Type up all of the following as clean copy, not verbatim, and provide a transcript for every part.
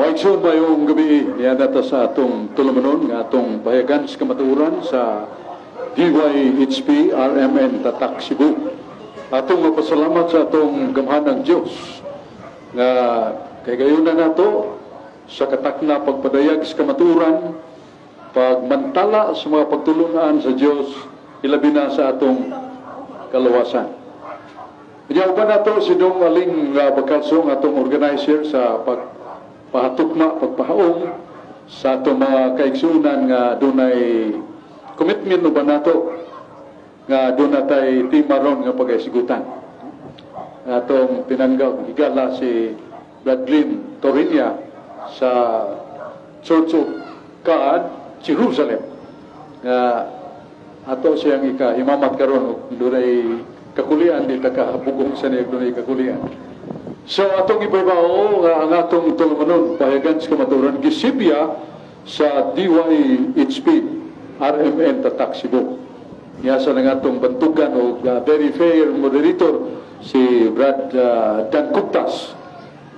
Mga igsoon, maayong gabii, niya ta sa atong tulumanon nga atong pahayagan sa kamatuoran sa DYHP RMN Tatak Cebu. Atong magpasalamat sa atong gamhanang Diyos nga kay gayunan nato sa katakna pagpadayag sa kamatuoran, pagmantala sa mga pagtulunan sa Diyos, ilabi na sa atong kaluwasan. Kanya uban nato si Dong Aling Bacalso, ang atong organizer sa pagpahatukma, pagpahaong sa atong mga kaigsunan nga dunay commitment uban nato nga duna tay tema ron nga pagaisigutan. Atong tinanggal higala si Brad Glenn Torinia sa Church of God, Jerusalem, nga ato siyang ikahimamat karon ug dunay kakulian, di ta kahabugong sa niya, dunay kakulian. So atong ibabaw nga ang atong tulumanon pahayagan sa kamatuoran gisibya sa DYHP RMN Tatak Cebu. Niya sa nga atong bantugan og very fair moderator si Brad Dan Kuptas.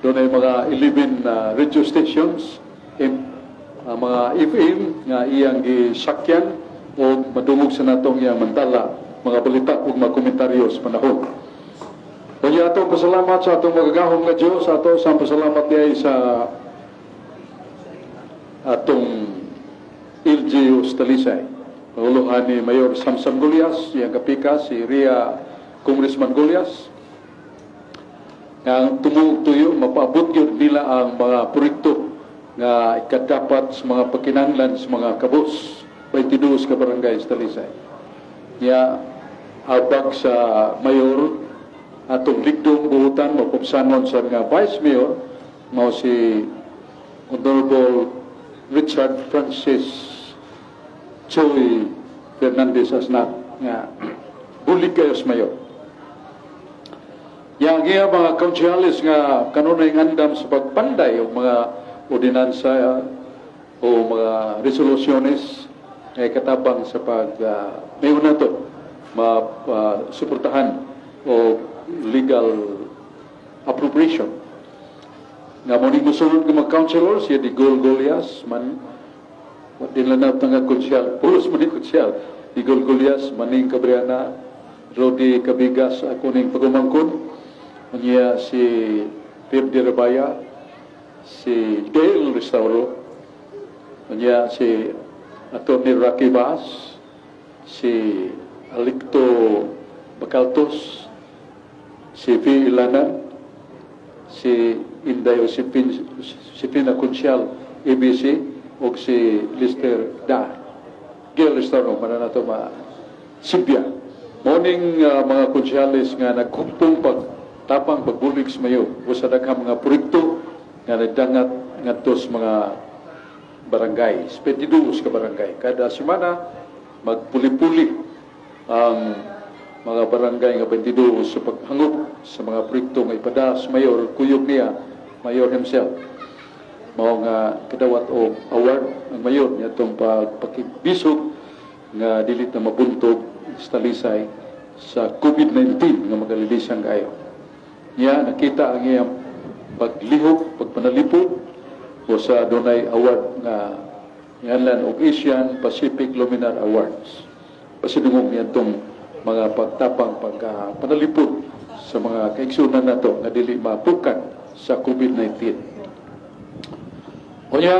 Dunay mga 11 radio stations in, mga FM nga iyang gisakyan o madungog sa natong iyang mantala mga balita ug mga komentaryo sa panahon. Unya atong pasalamat sa atong magagahom nga Dios, ato sa pasalamat diay sa atong LGU sa Talisay. Panguluhan ni Mayor Samsam Gullas, iyang kapika si Ria Congressman Gullas. Nga ang tumuog tuyo, mapaabot gyud nila ang mga proyekto nga ikadapat sa mga pakinanglan sa mga kabus, 22 ka barangay sa Talisay. Nya abag sa mayor, atong ligdong buhutan mapupsanon sa nga vice mayor mao si Honorable Richard Francis Choi Fernandez Asnat nga bulig kayo sa mayor. Yang iya mga konsyales nga kanunay ngandam sa pagpanday o mga ordinansa o mga resolusyones ay katabang sa pag mayon na to ma-suportahan o legal appropriation. Nga mo ning mosunod nga mga councilor, siya di Gol Golias, man, wa din lang na nga konsyal, pulos mo ni konsyal, di Gol Golias, Maning Cabriana, Rodi Cabigas, ako ning pagumangkon, unya si Pir de Rabaya, si Gail Restauro, unya si Atty. Rocky Baas, si Alicto Bacaltos, si V. Ilanan, si Inday Josepine, Josepina Consial, ABC, o si Lister Da. Gail Restauro, mana na ito ma Sibya. Morning mga konsyales nga nagkumpong pag tapang pagbulig sa mayo o sa daghang mga proyekto nga nagdangat ngadto sa mga barangay, 22 ka barangay. Kada semana magpuli-puli ang mga barangay nga 22 sa paghangop sa mga proyekto nga ipada sa mayor, kuyog niya, mayor himself. Mao nga kadawat og award ang mayor niadtong pagpakibisog nga dili ta mabuntog sa Talisay sa COVID-19 nga magalilisan kayo. Niya nakita ang iyang paglihok, pagpanalipod o sa dunay award nga nganlan og Asian Pacific Luminar Awards. Pasidungog niadtong mga pagtapang pagka panalipod sa mga kaigsunan nato nga dili mapukan sa COVID-19. Unya,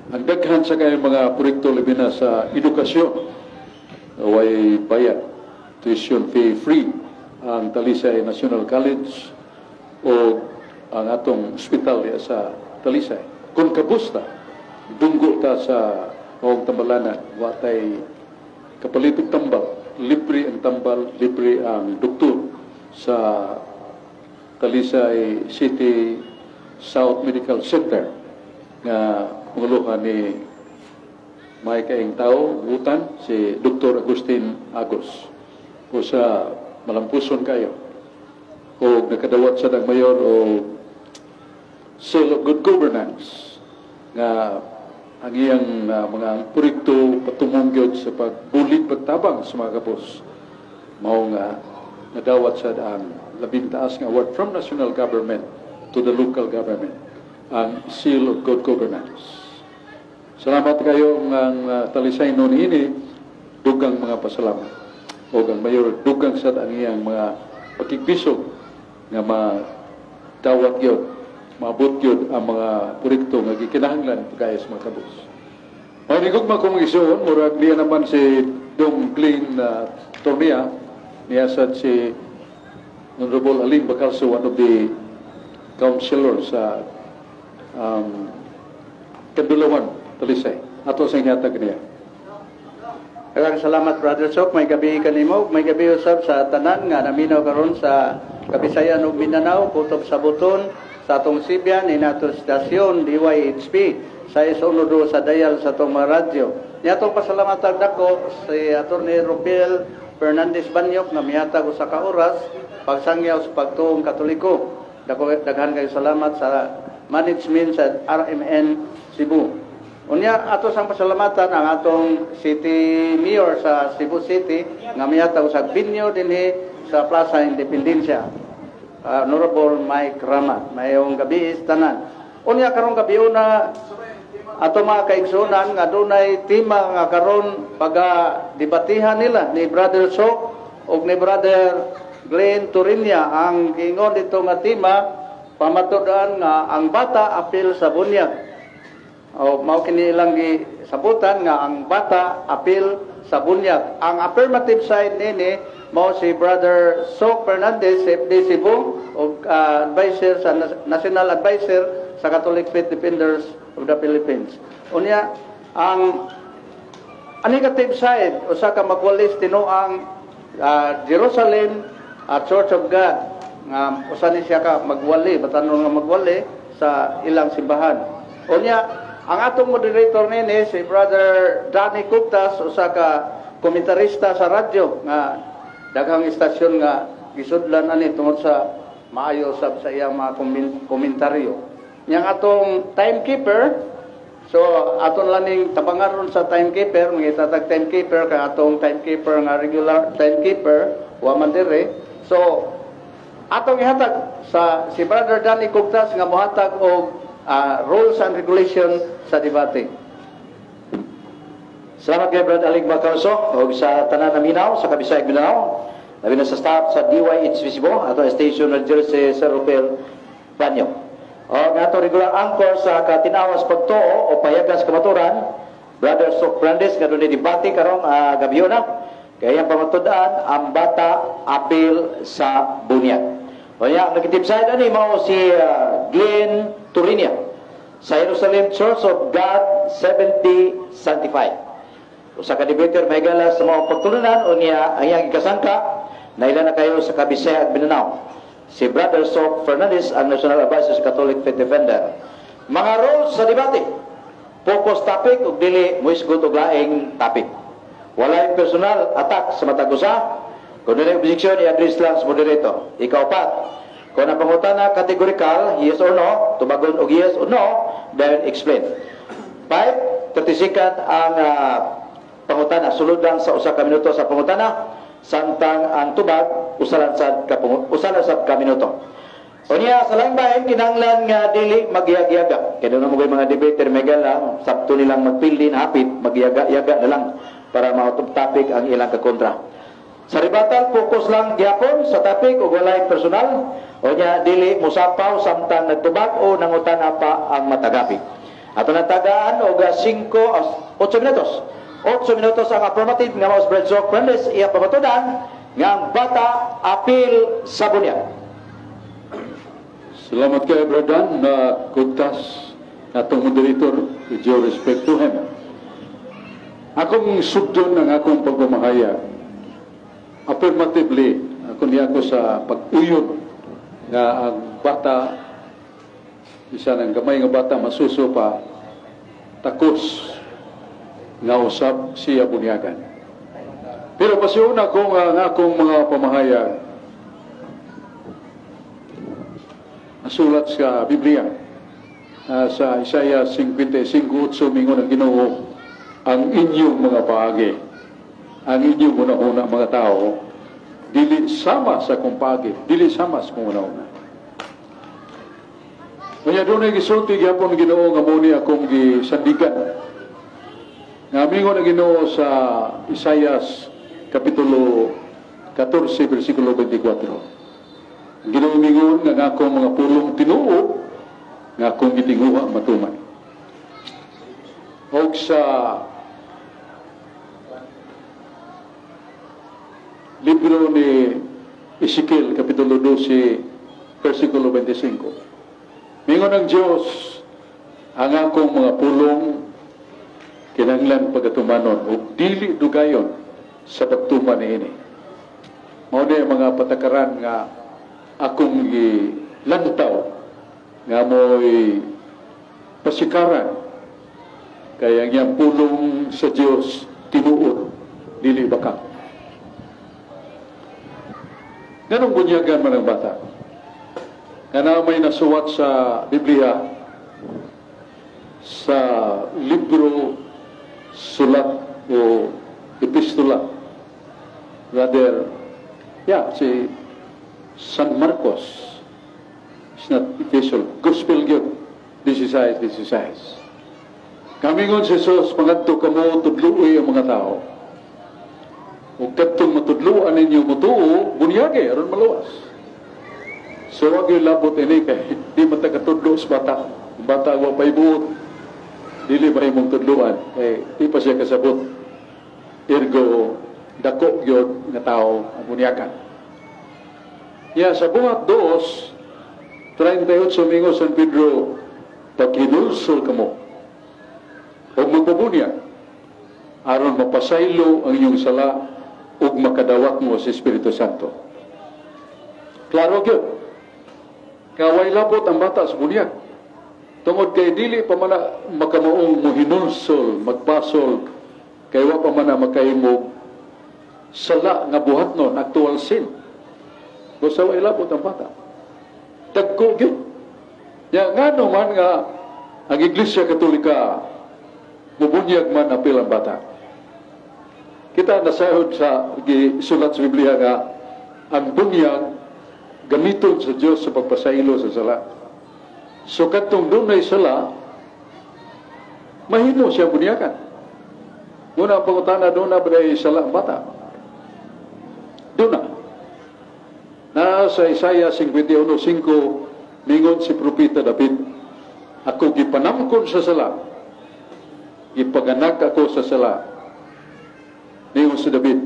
ang daghan sa kayong mga proyekto labi na sa edukasyon, way bayad, tuition fee free ang Talisay National College o ang atong ospital diya sa Talisay. Kung kabusta, dunggo ta sa maong tambalanan, wa tay kapalit og tambal, libre ang tambal, libre ang doktor sa Talisay City South Medical Center nga panguluhan ni may kaing tao, butan, si Dr. Agustin Agos. O sa malampuson kayo. O nakadawat sa ng mayor o Seal of Good Governance nga ang iyang mga proyekto patumong gyud sa pagbulig, pagtabang sa mga kapos, mao nga nadawat sa ang labing taas nga award from national government to the local government. ang seal of good governance. Salamat kayo ang talisay noon ini, dugang mga pasalamat. O ang mayor, dugang sad ang iyang mga pakigbisog nga madawat gyud, maabot gyud ang mga proyekto nga gikinahanglan pagkaya sa mga kabus. May nigugma kong isuon, murag niya naman si Dong Glenn Tornia, niya sad si Honorable Aling Bacalso, one of the councilors sa Kandulawan, Talisay. Ato sa inyatag niya. Daghang salamat, Brother Sok. May gabi kanimo, may gabi usab sa tanan nga naminaw karon sa Kabisayan ug Mindanao, kutob sa Buton, sa atong Sibian, inato stasyon DYHP sa 1.2 sa dial sa atong mga radyo. Niya atong pasalamatan dako si Attorney Rupel Fernandez Banyok nga mihatag usa ka oras pagsangyaw sa pagtuong Katoliko. Dako daghan kayo salamat sa management sa RMN Cebu. Unya ato sang pasalamatan ang atong City Mayor sa Cebu City nga mihatag sa venue dinhi sa Plaza Independencia. Honorable Mike Rama. Mayong gabi tanan. Unya karong gabi una ato mga kaigsunan nga dunay tema nga karon paga debatihan nila ni Brother Sok ug ni Brother Glenn Turinia. Ang giingon dito nga tema, pamatud-an nga ang bata apil sa bunyag. O mao kini ilang gisabutan nga ang bata apil sa bunyag. Ang affirmative side nini mao si Brother Sok Fernandez, FD Cebu ug advisor sa National Advisor sa Catholic Faith Defenders of the Philippines. Unya ang negative side, usa ka magwalis tinuang Jerusalem Church of God nga usa ni siya ka magwali, batanon nga magwali sa ilang simbahan. Unya ang atong moderator nini si Brother Danny Cuptas, usa ka komentarista sa radyo nga daghang istasyon nga gisudlan ani tungod sa maayo sab sa iyang mga komentaryo. Yang atong timekeeper, so aton lang ning tabangan ron sa timekeeper, mangita tag timekeeper kay atong timekeeper nga regular timekeeper wa man dire. So atong ihatag sa si Brother Danny Cuptas nga mohatag og rules and regulation sa debate. Salamat kay Brad Aling Bacalso ug sa tanan naminaw sa Kabisayag Mindanao. Labi na sa staff sa DYHP Cebu, ato station manager si Sir Rupel Banyo. O ang ato regular anchor sa katinawas pagtuo o payagan sa kamaturan, Brother Sok Fernandez nga dunay debate karong gabi na. Kaya ang pamatud-an, ang bata apil sa bunyag. O ya, ang negative side ani mao si Glenn Turinia sa Jerusalem Church of God 70 Sanctified. Usa ka debater mahigala sa mga pagtulunan, unya ang iyang ikasangka na ila na kayo sa Kabisaya at Mindanao. Si Brother Sok Fernandez ang National Advisor sa Catholic Faith Defender. Mga rules sa debate. Focus topic ug dili moisgot og laing topic. Walay personal attack sa matag usa. Kung dunay objection, i-address lang sa moderator. Ikaupat, kung ang pangutana categorical, yes or no, tubagon og yes or no, then explain. 5, 30 second ang pangutana. Sulod lang sa usa ka minuto sa pangutana, samtang ang tubag usa lang sad ka minuto. Unya sa laing bahin, kinahanglan nga dili magyag-yaga. Kay doon mo mga debater megala, sabto nilang magpildi na hapit, magyaga-yaga na lang para ma-out of topic ang ilang kakontra. Sa rebuttal, focus lang gyapon sa topic ug walay personal. Unya dili musapaw samtang nagtubag o nangutana pa ang matagapi. Ato natagaan og 5 8 minutos. 8 minutos ang affirmative nga mao si Brad Sok Fernandez, iya pamatudan nga ang bata apil sa bunyag. Salamat kay Bradan na Kugtas, atong moderator, with due respect to him. Akong sugdon ang akong pagpamahayag. Affirmatively, ako niya ako sa pag-uyon nga ang bata, isa ng gamay nga bata, masuso pa, takos nga usab siya bunyagan. Pero pasiuna ko nga ang akong mga pamahayag, nasulat sa Biblia, sa Isaiah 55:8, mingon ang Ginoo, ang inyong mga paagi, ang inyong una-una mga tao, dili sama sa kong paagi, dili sama sa kong una-una. Kaya doon ay gisulti gyapon Ginoo nga mo ni akong gisandigan. Nga mingon ang Ginoo sa Isayas Kapitulo 14 versikulo 24. Ang Ginoo mingon nga ang akong mga pulong tinuod nga akong gitinguha matuman. Og sa libro ni Ezekiel Kapitulo 12 versikulo 25. Mingon ang Diyos, ang akong mga pulong kinahanglan pagatumanon ug dili dugayon sa pagtuman niini. Mao ni ang mga patakaran nga akong gilantaw nga mo'y pasikaran kay ang iyang pulong sa Dios tinuod, dili baka. Nganong bunyagan man ang bata? Nga may nasuwat sa Biblia sa libro, sulat o epistola, rather, yeah, si San Marcos. It's not epistle, gospel gyud, 16, 16. Kamingon si Jesus, "Pangadto kamo, tudluoy ang mga tao. Ug kadtong matudloan ninyo motuo, bunyage aron maluwas." So wag yung labot ini kay di man ta katudlo sa bata. Ang bata wa pay buot. Dili ba imong tudloan kay di pa siya kasabot. Ergo dako gyud nga tao ang bunyagan. Ya sa Buhat 2:38 mingon San Pedro, "Paghinulsol kamo ug magpabunyag aron mapasaylo ang inyong sala ug makadawat mo sa Espiritu Santo." Klaro gyud. Kaway labot ang bata sa bunyag. Tungod kay dili pa man na makamaong mohinulsol, magpasol, kay wa pa man na makahimo sala nga buhat nun, actual sin. Basta way labot ang bata. Dagko gyud. Ya ngano man nga ang Iglesia Katolika mubunyag man apil ang bata? Kita nasahod sa gisulat sa Biblia nga ang bunyag gamiton sa Dios sa pagpasaylo sa sala. So kadtong dunay sala, mahimo siya bunyagan. Muna ang pangutana, doon na ba sala ang bata? Doon na. Na sa Isaiah 51:5, ningon si Propeta David, "Ako gipanamkon sa sala, gipaganak ako sa sala." Ningon si David,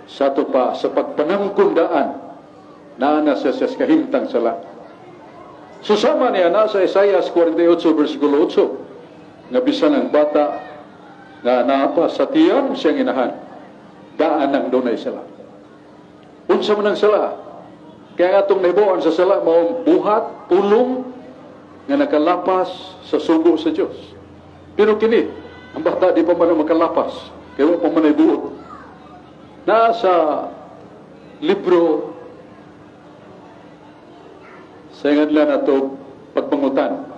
sa ato pa, sa pagpanamkon daan, naa na siya sa kahimtang sala. So sama niya na sa Isaiah 48 versikulo 8, nga bisan ang bata nga naa pa sa tiyan siyang inahan, daan ang dunay sala. Unsa man ang sala? Kaya nga atong nahibaw-an sa sala mao buhat, pulong nga nakalapas sa sugo sa Dios. Pero kini, ang bata di pa man makalapas, kaya wa pa man ay buot. Na sa libro sa ngadlan nato pagpangutan,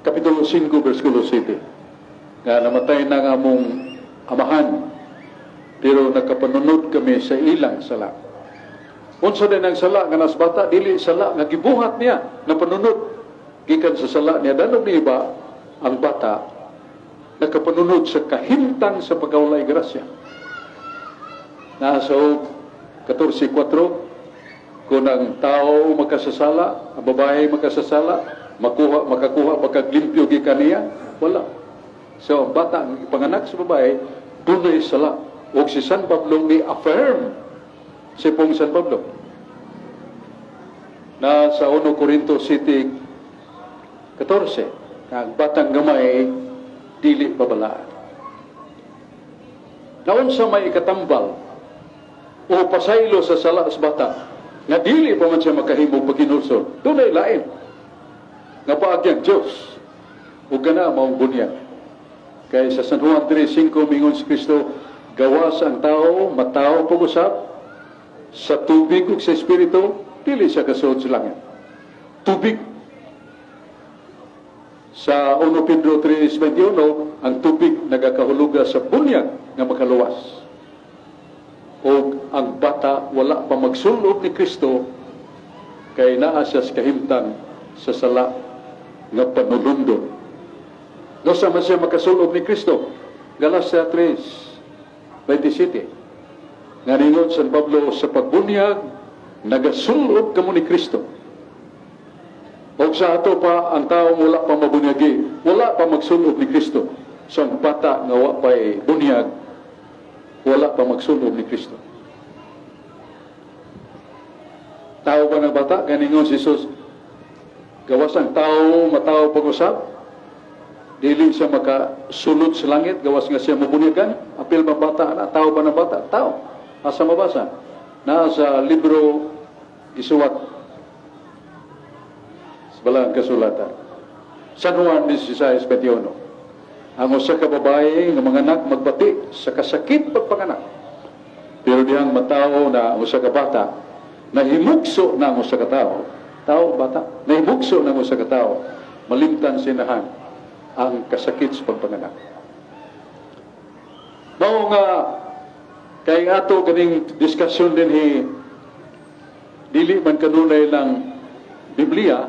Kapitulo 5, versikulo 7, nga namatay na nga among amahan, pero nakapanunod kami sa ilang sala. Unsa din ang sala nga nas bata? Dili sala nga gibuhat niya na panunod gikan sa sala niya danog ni iba. Ang bata nakapanunod sa kahimtang sa pagkawalay grasya. Nasa 14:4, kung ang tao makasasala, ang babae makasasala, makakuha pagkaglimpyo gikan niya, wala. So ang bata ang ipanganak sa babae dunay sala. Og si San Pablo ni affirm si Pong San Pablo na sa 1 Corinto 7:14 ang batang gamay dili babalaan. Naunsa may ikatambal o pasaylo sa sala sa bata nga dili pa man siya makahimo paghinulsol? Dunay lain nga paagi ang Diyos ug gana maong bunyag. Kay sa San Juan 3:5 mingon si Kristo, gawas ang tao matawo pag-usab sa tubig ug sa espiritu, dili siya kasuod sa langit. Tubig. Sa 1 Pedro 3:21, ang tubig nagakahuluga sa bunyag nga makaluwas. O ang bata wala pa magsulob ni Kristo kay naa siya sa kahimtang sa sala nga panulundon. Unsa man siya makasulob ni Kristo? Galacia 3:27. Nga ningon San Pablo, sa pagbunyag, nagasulob kamo ni Kristo. O sa ato pa, ang tao wala pa mabunyagi, wala pa magsulob ni Kristo. So ang bata nga wa pa'y bunyag, wala pa magsulob ni Kristo. Tao ba ng bata? Ganingon si Jesus, gawas ang tao, matao pag-usap, dili siya makasulod sa langit, gawas nga siya mabunyagan. Apil ba bata na? Tao ba ng bata? Tao. Asa mabasa? Nasa libro gisuwat sa balang kasulatan. San Juan 16:21. Ang usa ka babae nga manganak magbati sa kasakit pagpanganak. Pero dihang matao na ang usa ka bata, nahimugso na ang usa ka tao. Tao, bata, nahimugso na ang usa ka tao, malimtan sinahan ang kasakit sa pagpanganak. Mao nga kay ato kaning diskusyon dinhi, dili man kanunay lang Biblia,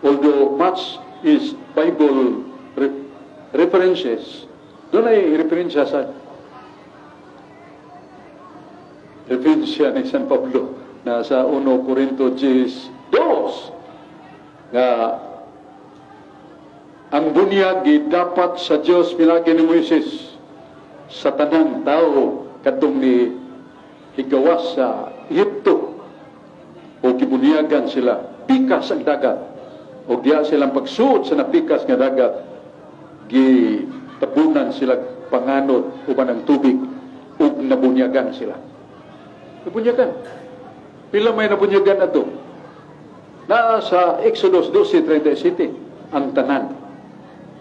although much is Bible references, doon ay referensya sa referensya ni San Pablo na sa 1 Corinto 10:2 nga ang bunyag gidapat sa Dios pinagi ni Moises sa tanang tao kadtong ni higawas sa Ehipto o gibunyagan sila pikas ang dagat o diya silang pagsuod sa napikas nga dagat, gitabunan sila panganod uban ang tubig ug nabunyagan sila. Nabunyagan. Pila may nabunyagan ato? Naa sa Exodus 12:37 ang tanan.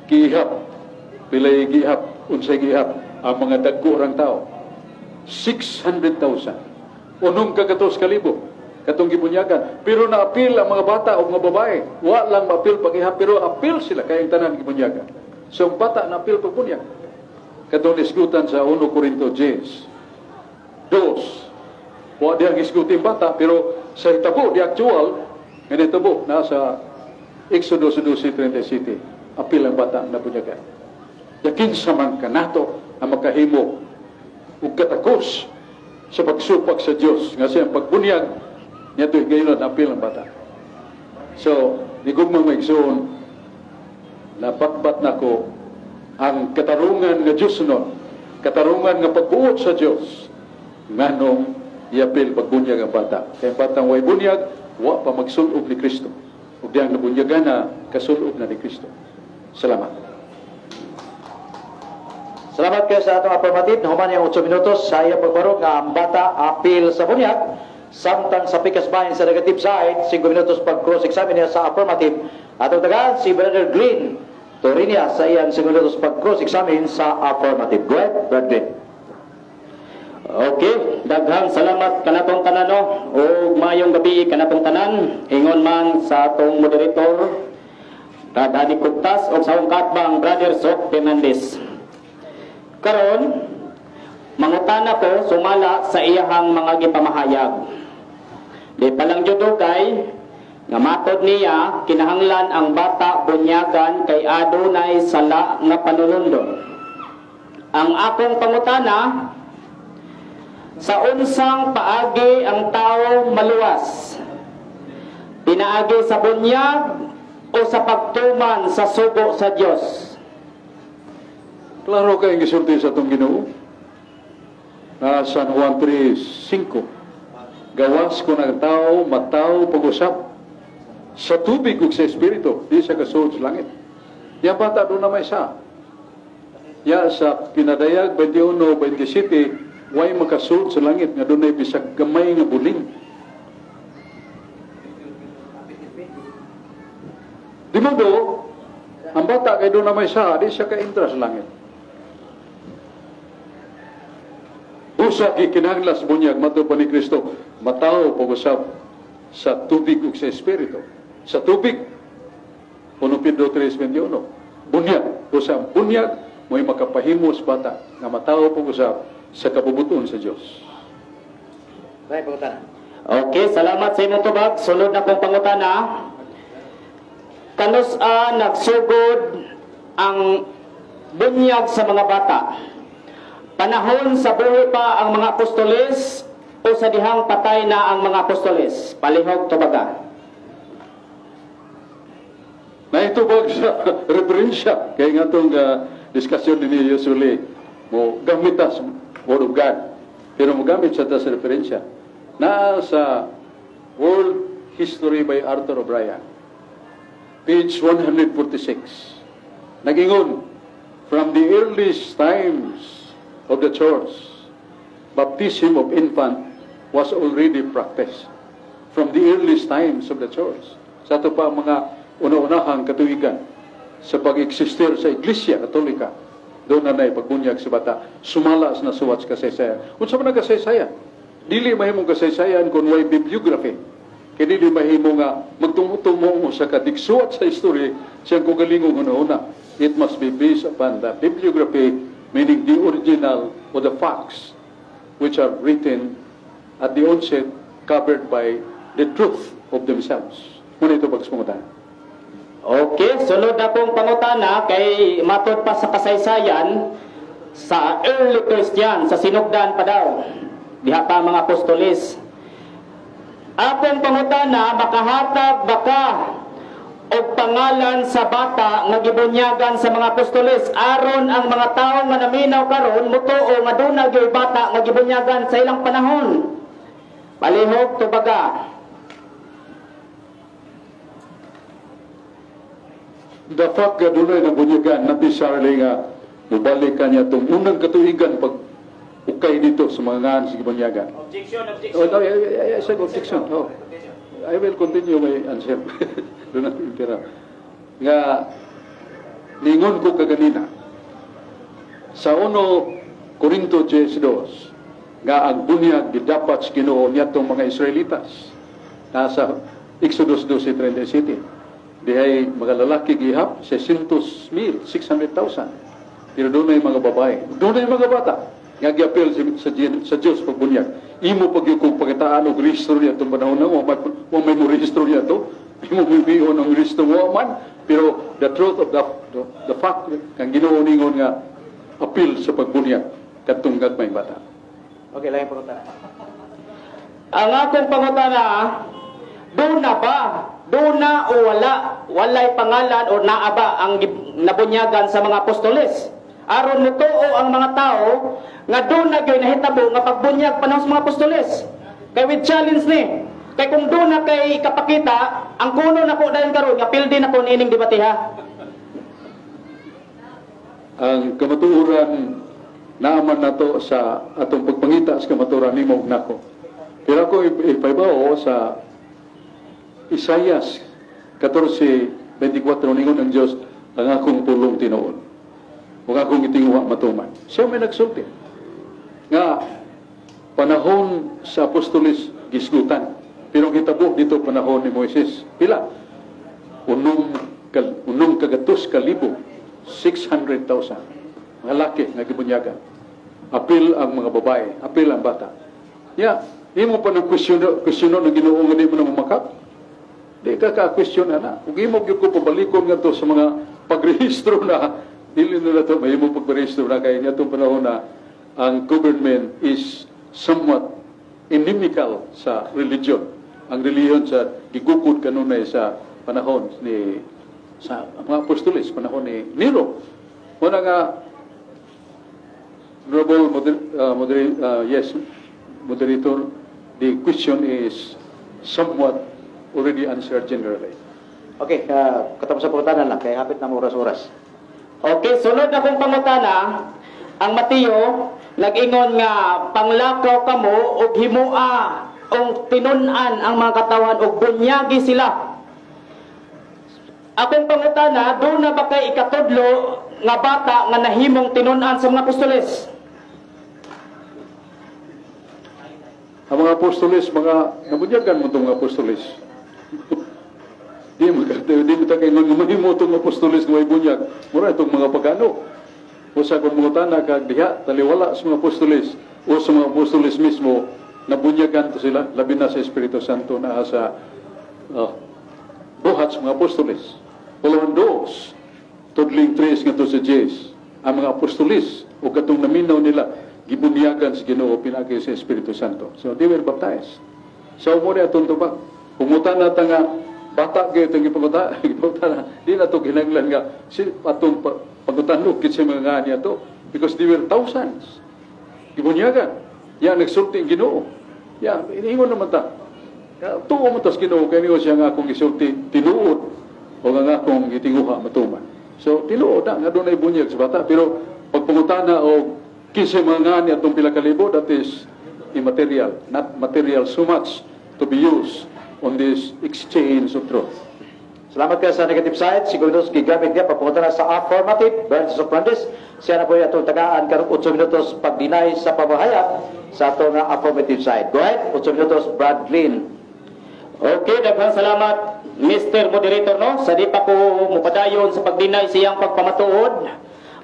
Gihap. Pilay gihap, unsay gihap ang mga dagko rang tao. 600,000. Unom kagatos kalibo katong gibunyagan. Pero naapil ang mga bata o mga babae. Wa lang maapil pag-ihap, pero apil sila kay ang tanan gibunyagan. So ang bata naapil pagbunyag. Katong isgutan sa 1 Corinto 10:2. Wa diyang isgutin bata, pero sa hitabo, di actual, nga nitabo, nasa Exodus 12:37, apil ang bata na bunyagan. Yakin sa man kanato ang makahimo ug katakos sa pagsupak sa Dios nga siyang pagbunyag niya ito gayon apil ang bata. So, nigugma mga igsoon, napatbat nako ang katarungan nga Dios nun, katarungan nga pagbuot sa Dios nganong iapil pagbunyag ang bata. Kaya ang batang way bunyag, wa pa magsulob ni Kristo. Ug diyang nabunyagan na, kasulob na ni Kristo. Salamat. Salamat kayo sa atong affirmative. Nahuman yung 8 minutos sa iyang pagbarog nga ang bata apil sa bunyag. Samtang sa pikas bahin sa negative side, 5 minutos pag cross-examine niya sa affirmative. Atong tagaan si Brother Glenn Torinia sa iyang 5 minutos pag cross-examine sa affirmative. Go ahead, Brother Glenn. Okay, daghang salamat kanatong tanan, no? Ug maayong gabi kanatong tanan. Ingon man sa atong moderator Daddy Kuptas ug sa akong kaatbang Brother Sok Fernandez. Karon mangutana ko sumala sa iyahang mga gipamahayag. Di pa lang jud kay nga matod niya kinahanglan ang bata bunyagan kay adunay sala nga panulundon. Ang akong pangutana, sa unsang paagi ang tao maluwas? Pinaagi sa bunyag o sa pagtuman sa sugo sa Dios? Klaro kayong gisulti sa atong Ginoo. Na San Juan 3:5. Gawas ko ng tao, matao pag-usap sa tubig ug sa espiritu, di siya kasuod sa langit. Yang bata doon na may isa. Ya sa pinadayag 21:27, way makasuod sa langit nga dunay bisag gamay nga buling. Di mo do, ang bata kay doon na may isa, di siya kaintra sa langit. Usa gikinahanglan bunyag matud pa ni Kristo, matao pag-usap sa tubig ug sa espiritu. Sa tubig, 1 Pedro 3:21. Bunyag, usa bunyag mo'y makapahimos bata nga matao pag-usap sa kabubuton sa Dios. Right, pangutana. Okay, salamat sa imong tubag. Sulod na kong pangutana. Kanus-a nagsugod ang bunyag sa mga bata? Panahon sa buhi pa ang mga apostoles o sa dihang patay na ang mga apostoles? Palihog tubaga. Naitubag sa referensya kay nga itong diskusyon ni usually mo gamit ta sa Word of God, pero mo gamit sa ta sa referensya na sa World History by Arthur O'Brien, page 146. Nagingon, "From the earliest times of the church, baptism of infant was already practiced." From the earliest times of the church, sa ato pa ang mga una-unahang katuigan sa pag-existir sa Iglesia Katolika, doon na na'y pagbunyag sa bata, sumala sa nasuwat sa kasaysayan. Unsa man ang kasaysayan? Dili mahimong kasaysayan kung way bibliography. Kaya dili mahimo nga magtumo-tumo mo sa kadigsuwat sa history siyang kaugalingong una-una. It must be based upon the bibliography, meaning the original or the facts which are written at the onset, covered by the truth of themselves. Muna ito pagsumungutan. Okay, sunod na pong pangutana kay matod pa sa kasaysayan sa early Christian, sa sinugdan pa daw. Diha pa ang mga apostoles. Akong pangutana, makahatag ba ka og pangalan sa bata nga gibunyagan sa mga apostoles aron ang mga tawo nga naminaw karon mutuo nga duna gyud bata nga gibunyagan sa ilang panahon? Palihog tubaga. The fact nga dunay nabunyagan, not necessarily nga mubalik ka niya itong unang katuigan pag ukay dito sa mga ngaan sa gibunyagan. Objection, objection. Oh, no, I said objection. Oh. I will continue my answer. Do not interrupt. Nga, ningon ko kaganina, sa 1 Corinto 10:2, nga ang bunyag gidapat sa Ginoo niyatong mga Israelitas. Nasa Exodus 12:37. Dihay mga lalaki gihap, 600 mil, 600,000. Pero doon mga babae, doon mga bata nga giapil sa Dios pagbunyag. Imo pag kung pakitaan og rehistro niya itong panahon na, wa may mo rehistro niya to, imo bibion ang rehistro wa man, pero the truth of the fact, kang Ginoo ningon nga apil sa pagbunyag kadtong gagmay bata. Okay, laing pangutana. Ang akong pangutana, doon na ba? Doon na o wala? Walay pangalan o naa ba ang nabunyagan sa mga apostoles? Aron mutuo ang mga tao nga doon na gyud nahitabo nga pagbunyag panahon sa mga apostoles. Kay with challenge ni. Kay kung doon na kay kapakita, ang kuno na po dayon karon nga pildi na ko niining debate ha. Ang kamatuoran naaman nato sa atong pagpangita sa kamatuoran nimo ug nako. Pero ako ipaibaw sa Isaias 14:24, ningon ang Dios, "Ang akong pulong tinuod ug akong gitinguha matuman." Siya may nagsulti nga panahon sa apostoles gisgutan. Pero ang hitabo dito panahon ni Moises, pila? 600,000, 600,000 mga laki nga gibunyagan. Apil ang mga babae, apil ang bata. Ya, imo pa nang question question ng Ginoo nga di mo na mamakak. Di ka ka-question ana. Ug imo gyud ko pabalikon ngadto sa mga pagrehistro na dili na nato mahimo pagrehistro na kay niadtong panahon na ang government is somewhat inimical sa religion. Ang relihiyon sa gigukod kanunay sa panahon ni sa mga apostoles, panahon ni Nero. Muna nga Honorable yes, moderator, the question is somewhat already answered generally. Okay, katapos sa pangutana lang, kaya hapit na mo oras-oras. Okay, sunod na kong pangutana, ang Mateo nag-ingon nga panglakaw kamo og himua og tinun-an ang mga katawhan og bunyagi sila. Akong pangutana, doon na ba kay ikatudlo nga bata nga nahimong tinun-an sa mga apostoles? Ang mga apostoles, mga nabunyagan mo itong mga apostoles. Di mo ta kaingon nga mahimo itong apostoles nga may bunyag. Mura itong mga pagano. O sa kung mangutana kag diha, taliwala sa mga apostoles o sa mga apostoles mismo, nabunyagan to sila, labi na sa Espiritu Santo na sa buhat sa mga apostoles. Puluhan dos, tudling tres ngadto sa 10, ang mga apostolis o katong naminaw nila gibunyagan sa Ginoo pinaagi sa Espiritu Santo. So they were baptized. So mo ni atong tubag. Pangutana ta nga bata gyud itong gipanguta, di na to kinahanglan nga si atong pangutano kinsa mga nga niya to because they were thousands. Gibunyagan. Ya nagsulti ang Ginoo. Ya iniingon naman ta. Ya, tuo mo tas Ginoo kay niyo siya nga akong gisulti tinuod o nga akong gitinguha matuman. So tinuod na nga dunay bunyag sa bata, pero pagpangutana og kinsa mga nga ni atong pila ka libo, that is immaterial, not material so much to be used on this exchange of truth. Salamat ka sa negative side. 5 minutos gigamit niya papunta na sa affirmative. Brother Fernandez, siya na po yung atong tagaan karong 8 minutos pag-deny sa pamahayag sa atong affirmative side. Go ahead, 8 minutos, Brad Glenn. Okay, daghang salamat, Mr. Moderator, no. Sa di pa ko mupadayon sa pag-deny siyang pagpamatuod,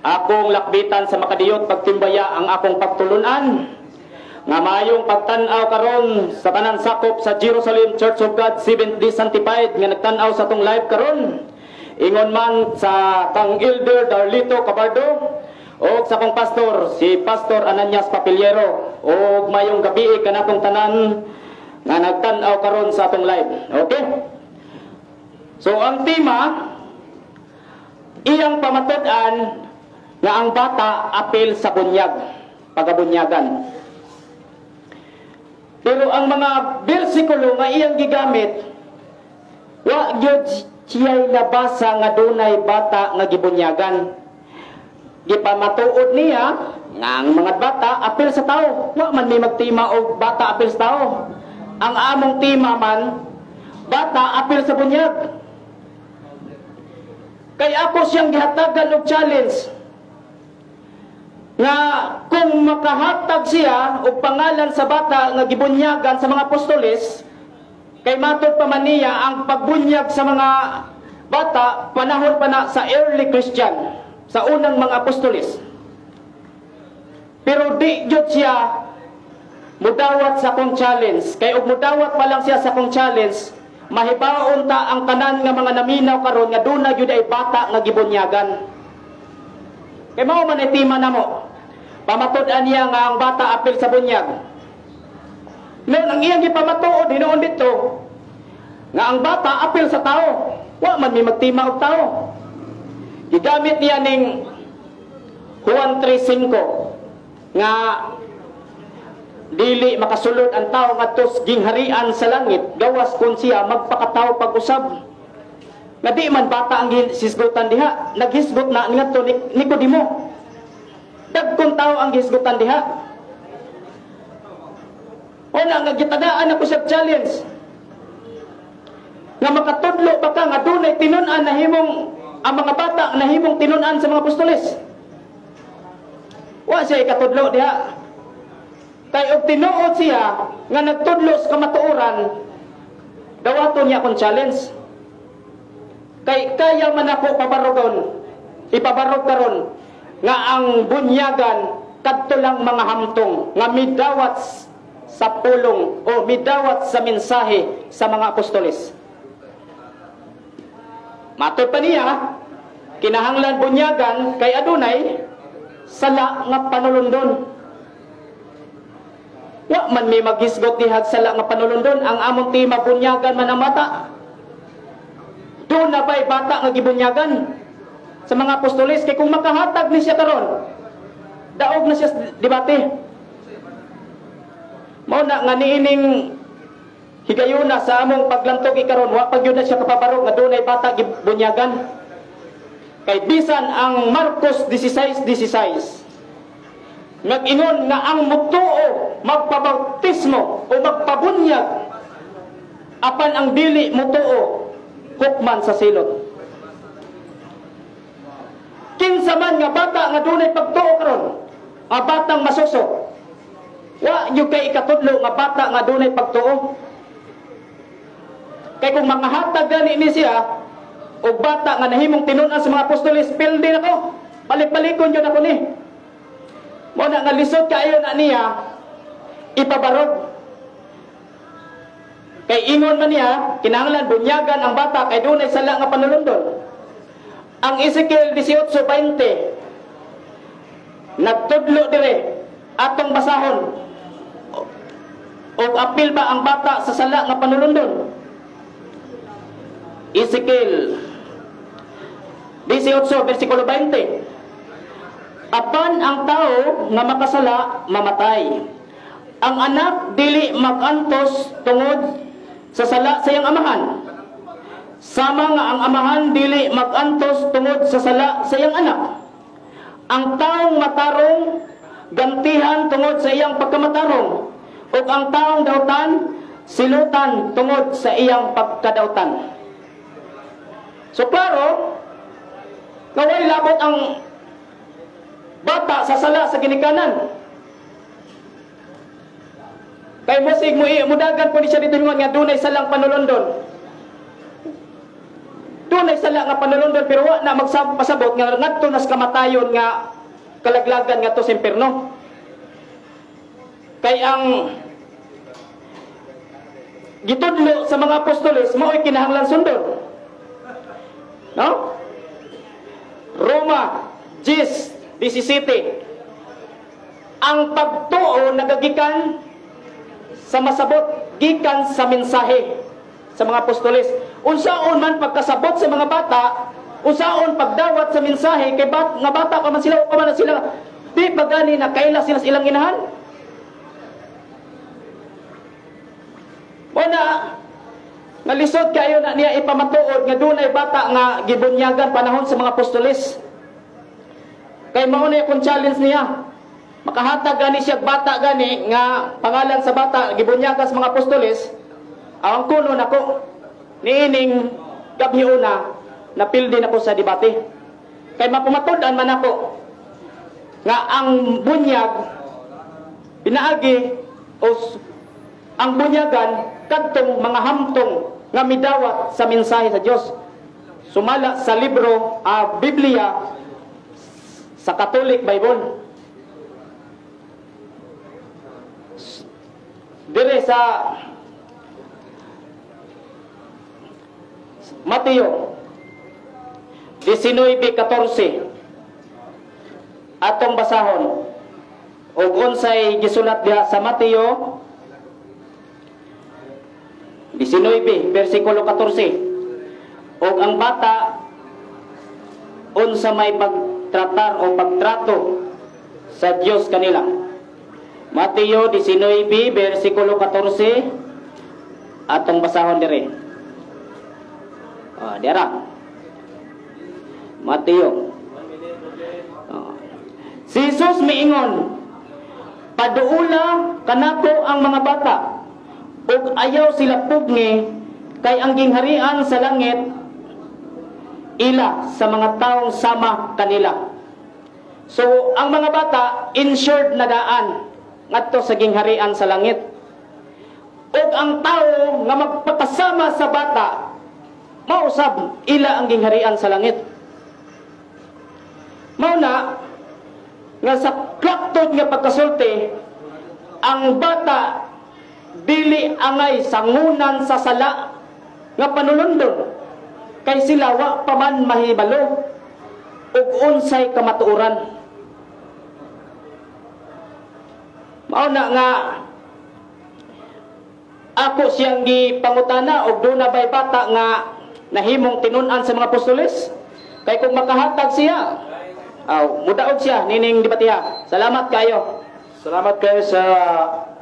akong lakbitan sa makadiyot pagtimbaya ang akong pagtulunan. Nga maayong pagtan-aw karon sa tanan sakop sa Jerusalem Church of God Seventh-day Sanctified nga nagtan-aw sa atong live karon. Ingon man sa kang Elder Darlito Cabardo og sa akong pastor si Pastor Ananias Papillero, og mayong gabi kanatong tanan nga nagtan-aw karon sa atong live. Okay? So ang tema, iyang pamatud-an nga ang bata apil sa bunyag, pagabunyagan. Pero ang mga bersikulo nga iyang gigamit, wa gyud siya'y nabasa nga dunay bata nga gibunyagan. Gipamatuod niya nga ang mga bata apil sa tao. Wa man may magtima og bata apil sa tao. Ang among tema man, bata apil sa bunyag. Kay ako siyang gihatagan og challenge nga kung makahatag siya og pangalan sa bata nga gibunyagan sa mga apostoles, kay matod pa man niya ang pagbunyag sa mga bata panahon pa na sa early Christian, sa unang mga apostoles. Pero di jud siya mudawat sa akong challenge. Kay og mudawat pa lang siya sa akong challenge, mahibaon ta ang tanan nga mga naminaw karon nga duna gyud ay bata nga gibunyagan. Kay mao man ay tema namo. Pamatud-an niya nga ang bata apil sa bunyag. Noon ang iyang gipamatuod hinuon dito nga ang bata apil sa tao. Wa man may magtima og tao. Gigamit niya ning Juan 3:5 nga dili makasulod ang tao ngadto sa gingharian sa langit gawas kun siya magpakatawo pag-usab. Nga di man bata ang hisgutan diha, naghisgot na ngadto ni Nicodemo. Dagkong tao ang hisgutan diha. Una nga gitadaan ako sa challenge nga makatudlo ba ka nga dunay tinun-an nahimong ang mga bata nahimong tinun-an sa mga apostoles. Wa siya ikatudlo diha. Kay og tinuod siya nga nagtudlo sa kamatuoran, dawaton niya akong challenge. Kay kaya man ako pabarogon, ipabarog karon nga ang bunyagan kadto lang mga hamtong nga midawat sa pulong o midawat sa mensahe sa mga apostoles. Matod pa niya, kinahanglan bunyagan kay adunay sala nga panulundon. Wa man may maghisgot dihag sala nga panulundon. Ang among tema bunyagan man ang bata. Doon na ba'y bata nga gibunyagan sa mga apostoles? Kay kung makahatag ni siya karon, daog na siya sa debate. Mao na nga niining higayuna sa among paglantog ikaron, wa pa gyud na siya kapabarog nga dunay bata gibunyagan. Kay bisan ang Marcos 16:16 nag-ingon nga ang mutuo magpabautismo o magpabunyag, apan ang dili mutuo hukman sa silot. Kinsa man nga bata nga dunay pagtuo karon, nga batang masuso, wa gyud kay ikatudlo nga bata nga dunay pagtuo. Kay kung mangahatag gani ni siya og bata nga nahimong tinun-an sa mga apostoles, pildi nako, balik-balikon gyud ako ni. Mao na nga lisod kaayo na niya ipabarog. Kay ingon man niya, kinahanglan bunyagan ang bata kay dunay sala nga panulundon. Ang Ezekiel 18:20 nagtudlo dire, atong basahon. Og apil ba ang bata sa sala nga panulundon? Ezekiel 18 versikulo 20. Apan ang tao nga makasala, mamatay. Ang anak dili magantos tungod sa sala sa iyang amahan. Sama nga ang amahan dili magantos tungod sa sala sa iyang anak. Ang taong matarong gantihan tungod sa iyang pagkamatarong, ug ang taong dautan silutan tungod sa iyang pagkadautan. So klaro nga walay labot ang bata sa sala sa ginikanan. Kay musig mo mudagan po ni siya dito nga dunay salang panulondon. Dunay sala nga panulondon, pero wa na magpasabot nga ngadto nas kamatayon nga kalaglagan ngadto sa impierno. Kay ang gitudlo sa mga apostoles mao'y kinahanglan sundon. No? Roma 10:17. Ang pagtuo nagagikan sa masabot, gikan sa mensahe sa mga apostoles. Unsaon man pagkasabot sa mga bata, unsaon pagdawat sa mensahe kay nga bata pa man sila, pa man sila, di pa gani na kaila sila sa ilang inahan. Wala nga lisod kayo na niya ipamatuod nga dunay bata nga gibunyagan panahon sa mga apostoles. Kay mao na akong challenge niya. Makahatag gani siya bata gani nga pangalan sa bata gibunyagan sa mga apostoles. Ang kuno nako niining gabhiuna napildi nako sa debate. Kay mapamatud-an man ako nga ang bunyag pinaagi o ang bunyagan kadtong mga hamtong nga midawat sa mensahe sa Dios sumala sa libro Biblia sa Catholic Bible. Dire sa Mateo 19:14 atong basahon og unsay gisulat diha sa Mateo 19 versikulo 14. Og ang bata unsa may pagtratar o pagtrato sa Dios kanila. Mateo 19 versikulo 14 atong basahon dire. Dira. Mateo. Si Jesus miingon, paduula kanako ang mga bata ug ayaw sila pugni, kay ang gingharian sa langit ila sa mga taong sama kanila. So ang mga bata insured na daan ngadto sa gingharian sa langit. Ug ang tao nga magpakasama sa bata mausab ila ang gingharian sa langit. Mao na nga sa klaktod nga pagkasulti, ang bata dili angay sangunan sa sala nga panulundon, kay sila wa pa man mahibalo ug unsay kamatuoran. Mao na nga ako siyang gipangutana og duna bay bata nga nahimong tinun-an sa mga apostoles, kay kung makahatag siya, aw mudaog siya nining debatiha. Salamat kayo. Salamat kayo sa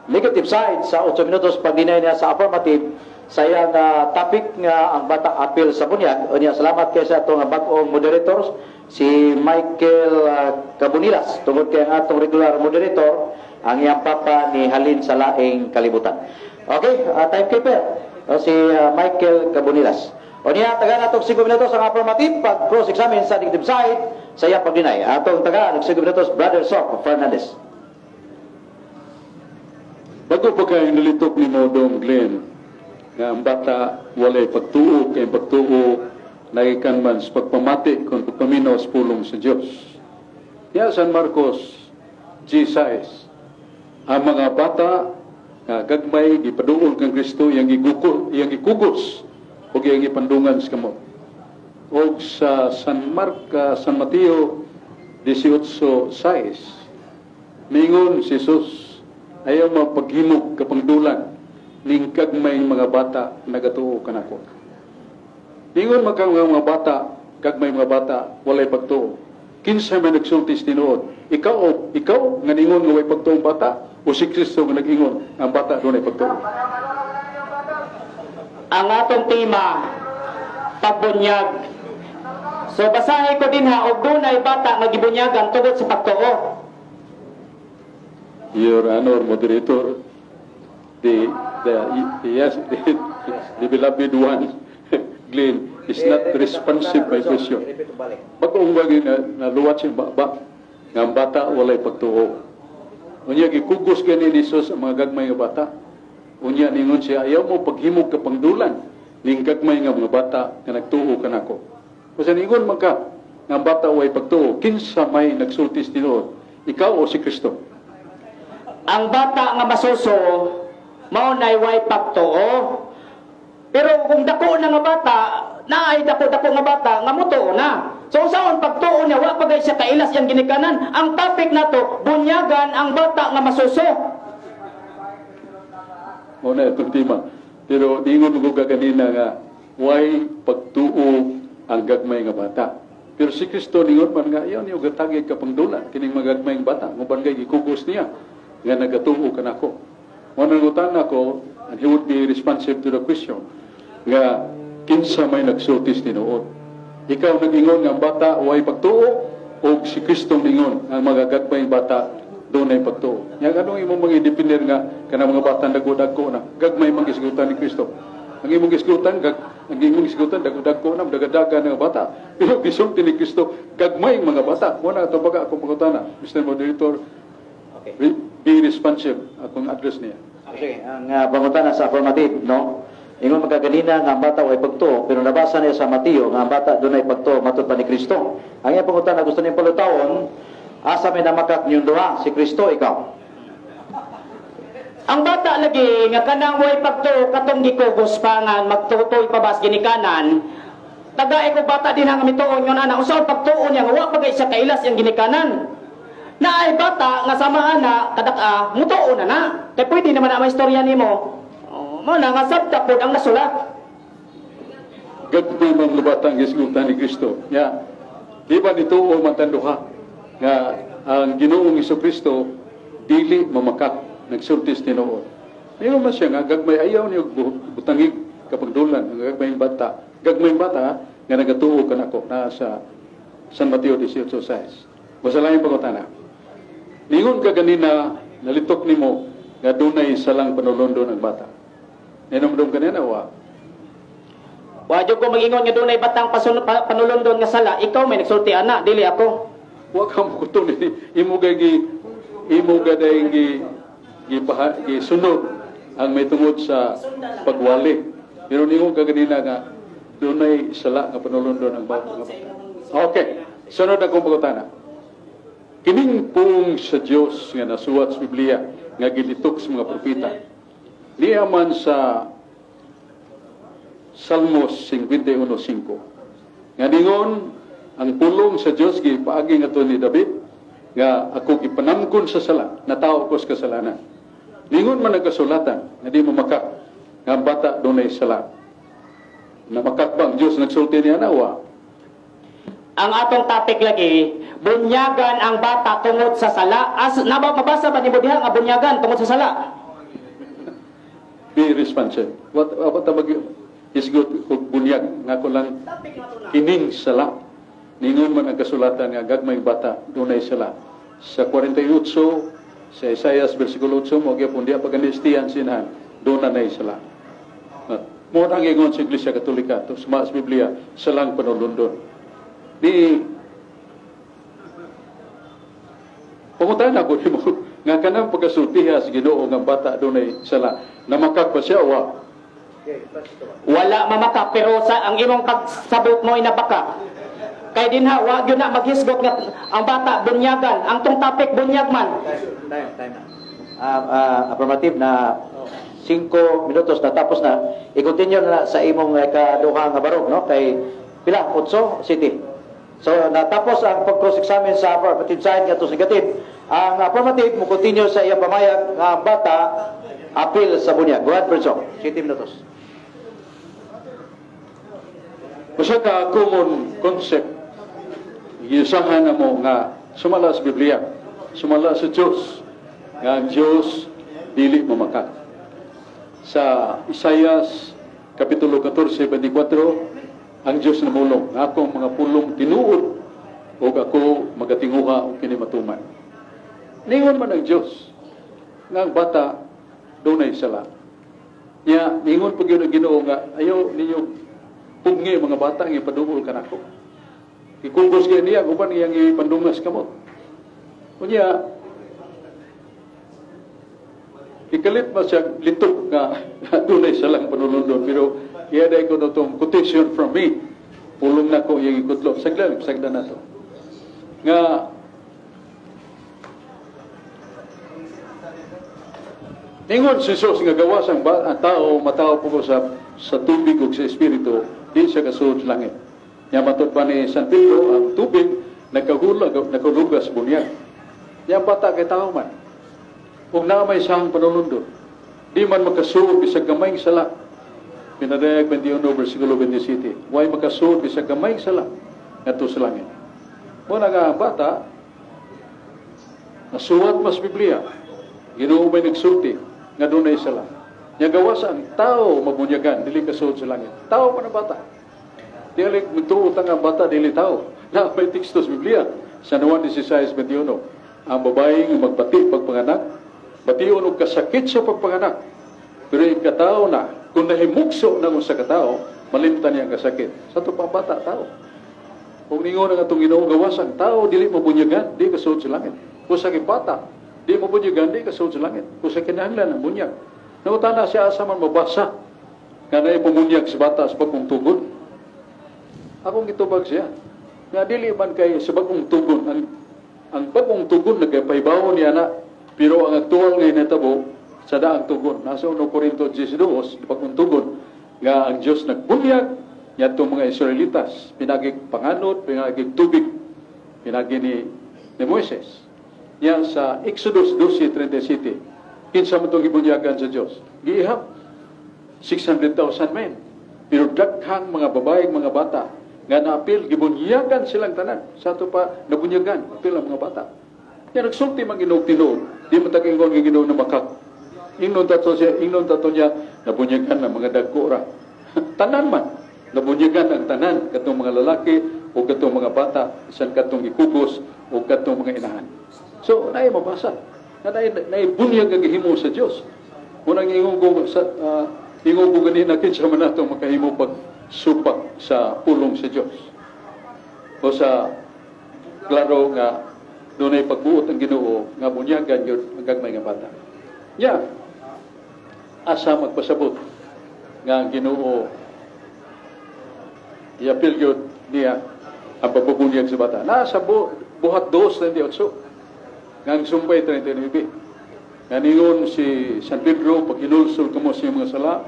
negative side sa 8 minutos pag-deny niya sa affirmative sa iyang topic nga ang bata appeal sa bunyag. Unya, salamat kayo sa atong bag-ong moderators si Michael Cabunilas, tungod kay ang atong regular moderator ang iyang papa ni halin sa laing kalibutan. Okay, timekeeper si Michael Cabunilas. Unya, tagaan atong 5 minutos ang affirmative pag cross-examine sa negative side sa iyang pag-deny. Atong tagaan og 5 minutos, Brother Sok Fernandez. Bago pa kayo nalitok ni Modong Glenn, nga ang bata walay pagtuo, kay pagtuo nagikan man sa pagpamati kung pagpaminaw sa pulong sa Diyos. Ya San Marcos G6, ang mga bata nga gagmay gipaduol kang Kristo, iyang gigukol, iyang gikugos, ug iyang gipandungan sa kamot. O sa San Mark, San Mateo 18:6, mingon si Jesus, "Ayaw mapaghimog kapangdulan ning kagmay mga bata nagatuo kanako." Ningon man kang mga bata, gagmay mga bata, walay pagtuo. Kinsa man nagsulti sa tinuod? Ikaw o ikaw nga ningon nga way pagtuo ang bata o si Kristo nga nag-ingon ang bata dunay pagtuo? Ang atong tema, pagbunyag. So basahin ko dinha og dunay bata nga gibunyagan tungod sa pagtuo. Your Honor, Moderator, the yes, the beloved one, Glenn, is not responsive my question. Repeat balik. Bagong wagi na naluwat siyang baba, nga ang bata walay pagtuo. Unya gikugos gani ni Jesus ang mga gagmay nga bata. Unya ningon siya, "Ayaw mo paghimog kapangdulan ning gagmay nga mga bata nga nagtuo kanako." Kasi ningon man ka nga ang bata walay pagtuo, kinsa may nagsulti sa tinuod? Ikaw o si Kristo? Ang bata nga masuso mao nay way pagtuo. Pero kung dako na nga bata, naay dako-dako nga bata nga motuo na. So unsaon pagtuo niya, wa pa gay siya kailas iyang ginikanan? Ang topic nato, bunyagan ang bata nga masuso. Mao na itong tema. Pero ningon ko kanina nga way pagtuo ang gagmay nga bata. Pero si Kristo ningon man nga ayaw niyo gatagig kapangdulan kining mga gagmay nga bata. Nguban kay gikugos niya nga nagatuo kanako. Mao nang ako, and he would be responsive to the question nga kinsa may nagsulti sa tinuod? Ikaw nag-ingon nga ang bata way pagtuo o si Kristo ningon ang mga gagmay bata dunay pagtuo? Nya anong imong mga i-defender nga kanang mga bata dagko na gagmay man gisgutan ni Kristo? Ang imong gisgutan dagko na dagadaga nga bata. Pero gisulti ni Kristo gagmay mga bata. Mo na ato baga akong pangutana, Mr. Moderator. Be responsive akong address niya. Sige, ang pangutana sa affirmative, no? Ingon magkaganina nga ang bata way pagtuo, pero nabasa niya sa Mateo nga ang bata dunay pagtuo matud pa ni Kristo. Ang iyang pangutana, gusto niyang palutawon, asa may namakak niyong duha, si Kristo, ikaw? Ang bata lagi nga kanang way pagtuo katong gikugos pa nga magtutoy pa bas ginikanan. Tagae ko bata din nga mituon yon ana, unsaon pagtuo niya nga wa pa gay siya kailas iyang ginikanan? Naay bata nga sama ana kadak-a mutuo na na. Kay pwede naman na may istorya nimo. Oh, mao na nga sabta pod ang nasulat. Gagmay mga bata ang gisgutan ni Kristo. Ya. Di ba nituo man duha nga ang Ginoong Kristo dili mamakak, nagsulti sa tinuod? Ningon man siya nga gagmay, ayaw niyo butangig kapagdulan ang gagmay bata. Gagmay bata nga nagatuo kanako na sa San Mateo 18:6. Basta lang yung pangutana. Ningon ka ganina, nalitok nimo nga dunay salang panulundon ang bata. Ninomdom kanina wa? Wa jud ko mag-ingon nga dunay batang panulundon nga sala. Ikaw may nagsulti ana, dili ako. Wa ka mo kuto ni imo gay gi imo gaday gi gi gisunod ang may tungod sa pagwali. Pero ningon ka ganina nga dunay sala nga panulundon ang bata. Okay. Sunod akong pangutana. Kining pulong sa Dios nga nasuwat sa Biblia nga gilitok sa mga propeta. Niya man sa Salmos 51:5. Nga ningon ang pulong sa Dios gipaagi nga ni David nga ako gipanamkon sa sala, natawo ko sa kasalanan. Ningon man ang kasulatan nga di mamakak nga ang bata dunay sala. Namakak ba ang Dios nagsulti niya na wa? Ang atong topic lagi, bunyagan ang bata tungod sa sala. As, naba, mabasa ba nimo diha nga bunyagan tungod sa sala? Be responsive. What mag isgot og bunyag nga ko lang kining sala. Ningon man ang kasulatan nga gagmay bata dunay sala. Sa 48 sa Isaias versikulo 8 mo gyapon diya paganistiyan sinhan doon na nay sala. Mo ang ingon sa Iglesia Katolika to sa Biblia salang panulundon. Ni pangutana ko nimo nga kanang pagkasultiha sa Ginoo nga bata dunay sala, namakak pa siya wa? Wala mamaka, pero sa ang imong pagsabot mo inabaka. Kay dinha wa gyud na maghisgot nga ang bata bunyagan, ang tong topic bunyag man. Time, time na. Affirmative na 5 minutos na tapos na. I-continue na sa imong kaduha nga barog, no? Kay Pila? 8, 7. So natapos ang pag-cross-examine sa affirmative side ngadto sa negative. Ang affirmative mo continue sa iyang pamayag nga ang bata apil sa bunyag. Go ahead, Brother. 7 minutos. Usa ka common concept giusahan na mo nga sumala sa Biblia, sumala sa Dios, nga ang Dios dili mamakak. Sa Isaias Kapitulo 14:24, ang Dios namulong, nga akong mga pulong tinuod ug ako magatinguha og kini matuman. Ningon man ang Dios nga ang bata dunay sala. Nya ningon pag yun ang Ginoo nga ayaw ninyo pugni mga bata nga ipadungol kanako. Ikugos kay niya uban iyang ipandungas kamo. Unya ikalit ba siya litok nga dunay salang panulundon, pero iya day ko tong quotation from me. Pulong na ko iyang ikutlo. Sagla, sagla na to. Nga ningon si Jesus nga gawas ang tao matao po ko sa tubig ug sa espiritu, di siya kasuod sa langit. Nya matod pa ni San Pedro, ang tubig nagkahulag, nagkahugas bunyag. Nya ang bata kay tao man. Kung naa may sahang panulundon, di man makasuod bisag gamayng sala. Pinadayag 21 versikulo 27. Way makasuod bisag gamayng sala ngadto sa langit. Mo na nga ang bata nasuwat mas Biblia. Ginoo may nagsulti nga dunay sala. Nya gawas ang tao mabunyagan dili kasuod sa langit. Tao man ang bata. Dili magtuo ta nga bata dili tao. Na may teksto sa Biblia sa Juan 16:21. Ang babae nga magbati pagpanganak, bation og kasakit sa pagpanganak. Pero ikatao na, kung nahimukso na usa ka tawo, malimtan niya ang kasakit. Sa ato pa bata tao. Kung ningon ang atong Ginoo gawas ang tao dili mabunyagan, di kasuod sa langit. Kung sa bata, di mabunyagan, di kasuod sa langit. Kung sa kinahanglan ang bunyag. Nautana siya asa man mabasa nga naay pumunyag sa bata sa bagong tugon. Akong gitubag siya nga dili man kay sa bagong tugon, ang bagong tugon nagpahibaw niya na, pero ang aktual nga hinatabo sa daang tugon. Nasa 1 Corinto 12, bagong tugon nga ang Dios nagbunyag niadtong mga Israelitas, pinagig panganod, pinagig tubig, pinagi ni Moises. Niya sa Exodus 12:37, kinsa man tong gibunyagan sa Dios? Giihap 600,000 men. Pero daghang mga babae, mga bata nga naapil, gibunyagan silang tanan. Sa ato pa nabunyagan, apil ang mga bata. Nya nagsulti man Ginoo tinuod, di man tag-ingon nga Ginoo na makak. Ingnon tato siya, ingnon tato niya nabunyagan ang mga dagko ra. Tanan man nabunyagan ang tanan, katong mga lalaki o katong mga bata, isan katong ikugos o katong mga inahan. So naay mabasa nga naay bunyag ang gihimo sa Dios. Unang ingon ko sa ingon ko ganina kinsa man nato makahimo pagsupak sa pulong sa Dios. O sa klaro nga dunay pagbuot ang Ginoo nga bunyagan gyud ang gagmay nga bata. Nya asa magpasabot nga ang Ginoo iapil gyud niya ang pagbubunyag sa bata. Nasa buhat 2:38 nga ang sumpay 39. Nga ningon si San Pedro, pag inulsol kamo sa iyong mga sala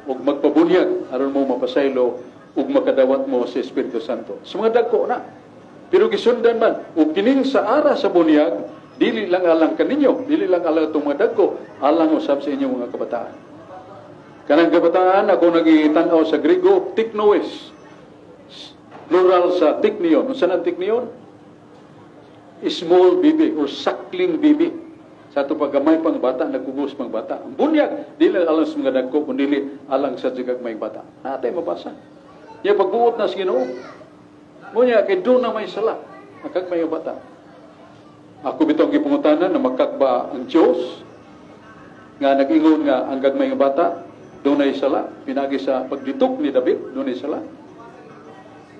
ug magpabunyag aron mo mapasaylo ug makadawat mo sa Espiritu Santo. Sa mga dagko na. Pero gisundan man ug kining sa ara sa bunyag dili lang alang kaninyo, dili lang alang itong mga dagko, alang usab sa inyong mga kabataan. Kanang kabataan ako nagitan-aw sa Griego, teknoes. Plural sa teknion. Unsa nang teknion? Small baby or suckling baby. Sa ato paggamay pang bata, nagkugos pang bata. Ang bunyag, dili lang alang sa mga dagko, kundi alang sa gagmay bata. Natay mabasa. Nya pagbuot na sa Ginoo. Ngunya kay doon na may sala ang gagmay nga bata. Ako bitong gipangutana na makakba ang Dios nga nag-ingon nga ang gagmay nga bata dunay sala, pinagi sa pagditok ni David dunay sala.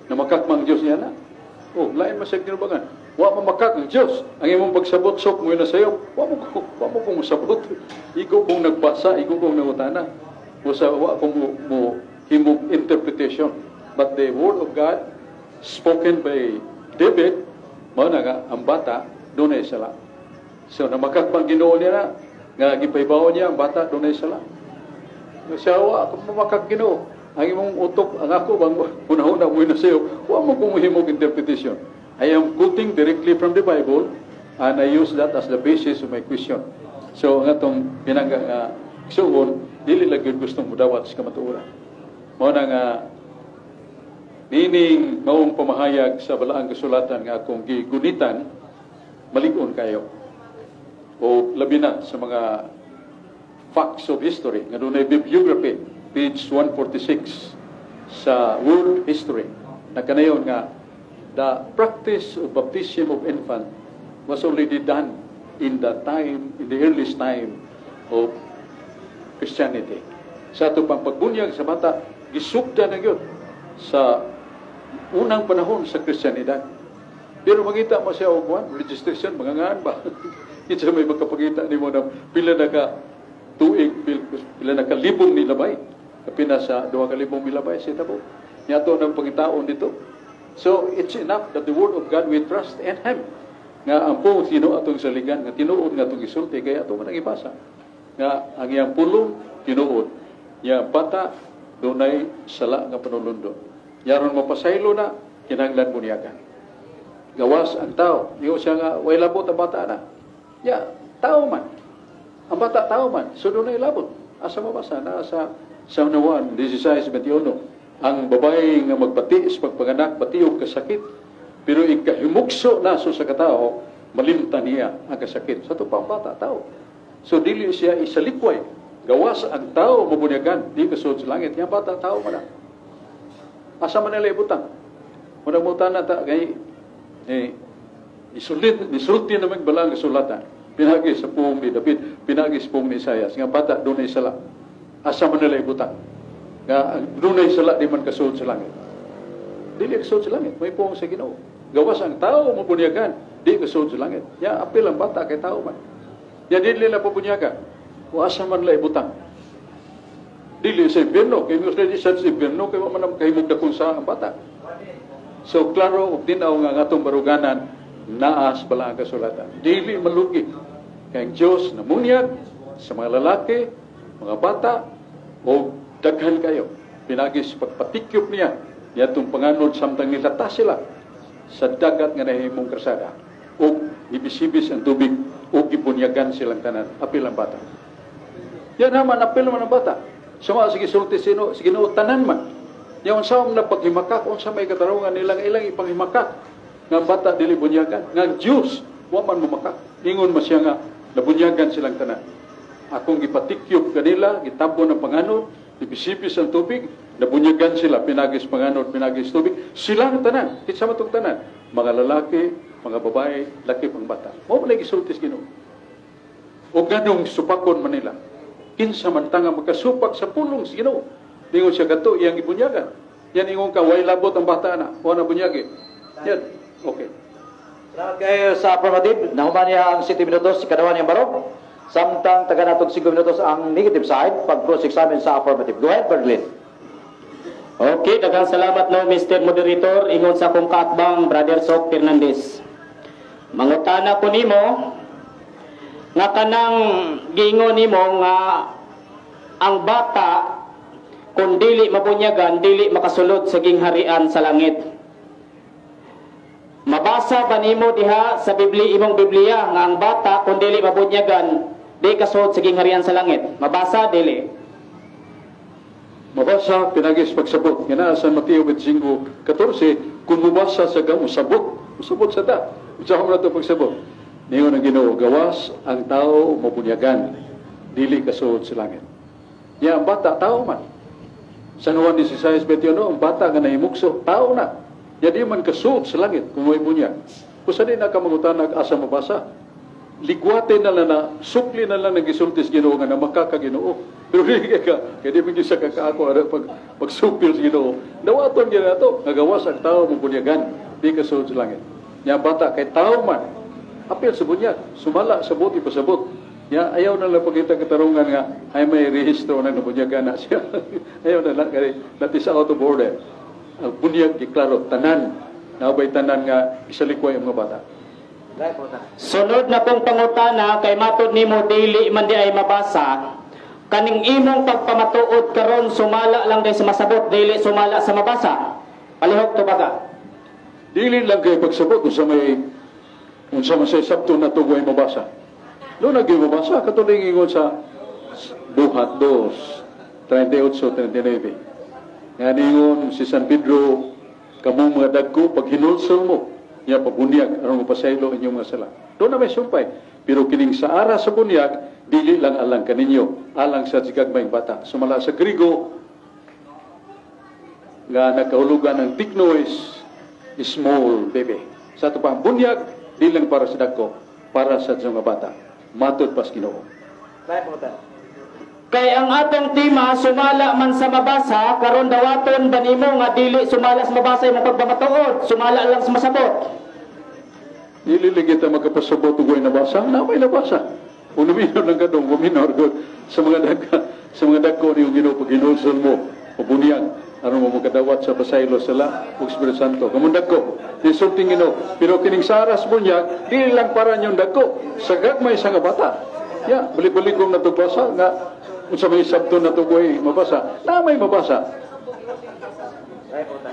Na makakma ang Dios niya na. Oh, lain man siya ginubangan. Wa mo makak ang Dios. Ang imong pagsabot sok mo na sayo. Wa mo kong sabot. Igo kong nagbasa, igo kong nangutana. Usa wa ko mo himog interpretation. But the word of God spoken by David, mao na nga ang bata dunay sala. So namakakbang Ginoo niya na nga gipahibaw niya ang bata dunay sala. Siya wa ako mamakak Ginoo. Ang imong utok, ang ako bang una-una mo na sa'yo, wa mo kumuhimog interpretation. I am quoting directly from the Bible and I use that as the basis of my question. So ang atong pinangga nga igsuon, dili lang gyud gustong mudawat sa kamatuoran. Mao na nga nining maong pamahayag sa balaang kasulatan nga akong gigunitan, malig-on kayo. O labi na sa mga facts of history nga dunay bibliography, page 146 sa World History, nakanayon nga the practice of baptism of infant was already done in the earliest time of Christianity. Sa ato pang pagbunyag sa bata, gisugda na gyud sa unang panahon sa Kristiyanidad. Pero makita mo siya og kuan, registration, mga ngaan ba? Kinsa may magkapakita nimo na pila na ka tuig, pila na ka libong nilabay. Kapina sa 2,000 milabay sa tabo. Nya ato ng pangitaon dito. So it's enough that the word of God, we trust in Him. Nga ang pulong Ginoo atong saligan, nga tinuod nga atong gisulti, kaya ato man ang ibasa. Nga ang iyang pulong tinuod. Nya bata dunay sala nga panulundon. Yaron mapasaylo na, kinahanglan bunyagan. Gawas ang tao. Diyo siya nga, way labot ang bata na. Ya, tao man. Ang bata tao man. So dunay labot. Asa mabasa? Na sa San Juan 16:21. Ang babae nga magbati sa pagpanganak, bati og kasakit. Pero ikahimugso na so sa katao, malimtan niya ang kasakit. Sa ito pa ang bata, tao. So dili siya isalikway. Gawas ang tao mabunyagan, di kasud sa langit. Yang bata, tao man na. Asa man nila ibutang? Muna mo na ta, kay, eh, isulit, isulti naman balaang kasulatan. Pinagi sa pulong ni David, pinagi sa pulong ni Isaias. Nga bata, dunay sala. Asa man nila ibutang? Nga dunay sala, di man kasud sa langit. Dili kasud sa langit, may pulong sa Ginoo. Gawas ang tao mabunyagan, di kasud sa langit. Ya, apil ang bata kay tao man. Ya, dili na pabunyagan. O asa man nila ibutang? Dili sa impyerno, kay mo sa impyerno, kay wa man ang kahimog dakong sa ang bata. So klaro ug tinaw nga ang atong baruganan naa sa balaang kasulatan. Dili malugi. Kay ang Diyos namunyag sa mga lalaki, mga bata, o daghan kayo. Pinagi sa pagpatikyop niya, niadtong panganod samtang nilata sila sa dagat nga nahimong krasada. O ibisibis ang tubig o gibunyagan silang tanan. Apil ang bata. Yan naman, apil naman ang bata. Suma sige sulti sino, sige Ginoo tanan man. Ya unsa man na paghimakak, unsa may katarungan nilang ilang ipanghimakak nga ang bata dili bunyagan, nga ang Diyos wa man mumakak. Ingon man siya nga nabunyagan silang tanan. Akong gipatikyop kanila, gitabon ang panganod, ibisibis ang tubig, nabunyagan sila, pinagis panganod, pinagis tubig, sila ang tanan, kinsa man tong tanan, mga lalaki, mga babae, laki pang bata. Mao man gisulti sa Ginoo. O ganong supakon man nila. Kinsa man tanga makasupak sa pulong sa Ginoo. Ingon siya kadto iyang gibunyagan. Yan ingon ka way labot ang bata na, wa na bunyagi. Yan. Okay. Salamat kayo sa affirmative. Nahuman niya ang 7 minutos, ikadawa niyang barog. Samtang taga natong 5 minutos ang negative side pag cross-examine sa affirmative. Go ahead, Berlin. Okay, daghang salamat no, Mr. Moderator, ingon sa akong kaatbang Brother Sok Fernandez. Mangutana ko nimo nga kanang giingon nimo nga ang bata kung dili mabunyagan, dili makasulod sa gingharian sa langit. Mabasa ba nimo diha sa Biblia, imong Biblia, nga ang bata kung dili mabunyagan, di kasulod sa gingharian sa langit? Mabasa dili? Mabasa pinagis pagsabot. Nga naa sa Mateo 25:14, kung mubasa sa gamo sabot, usabot sa ta. Unsa man nato pagsabot? Ningon ang Ginoo, gawas ang tao mabunyagan, dili kasuod sa langit. Ya ang bata tao man. San Juan 16:21, ang bata nga nahimukso, tao na. Ya di man kasuod sa langit kung may bunyag. Kung sa di na ka mangutanag asa mabasa, ligwate na lang na, sukli na lang ng gisulti sa Ginoo nga namakaka Ginoo. Pero di ka, kaya di man gyud sa kakaako ara pag pagsupil sa Ginoo. Dawaton gyud nato, nga gawas ang tao mabunyagan, di kasuod sa langit. Nya bata kay tao man, apil sa bunyag, sumala sa buti pasabot. Nya ayaw na lang pagkita katarungan nga ay may rehistro na nabunyagan na siya. Ayaw na lang kay that is out of order. Ang bunyag giklaro tanan, naubay tanan nga isalikway ang mga bata. Sunod na kong pangutana kay matod nimo dili man di ay mabasa. Kaning imong pagpamatuod karon sumala lang day sa masabot, dili sumala sa mabasa. Palihog tubaga. Dili lang kay pagsabot unsa may unsa man say sabto na way mabasa. Do na gyud mabasa katulad ingon sa Buhat 2, 38, 39. Nga ningon si San Pedro, "Kamong mga dagko, pag hinulsol mo, niya pabunyag, aron mapasaylo inyong mga sala." Doon na may sumpay. Pero kining sa ara sa bunyag, dili lang alang kaninyo, alang sa gagmayng bata. Sumala sa Grigo, nga nagkahulugan ng teknois, small baby. Sa ato pa ang bunyag, di lang para sa dagko, para sa mga bata. Matod pas Ginoo. Kay ang atong tema sumala man sa mabasa, karon dawaton ba nimo nga dili sumala sa mabasa imong pagpamatuod, sumala lang sa masabot? Dili lang kita magkapasabot ug way nabasa, na may nabasa. Unuminaw lang ka dong, guminaw gud sa mga dagko niyong Ginoo, pag hinulsol mo, pabunyag, aron mo makadawat sa pasaylo sala ug Espiritu Santo. Kamong dagko, nisulting Ginoo, pero kining saras bunyag, dili lang para niyong dagko, sa gagmay sa nga bata. Ya, balik-balik kong natubasa nga unsa may sabto na way mabasa, na may mabasa.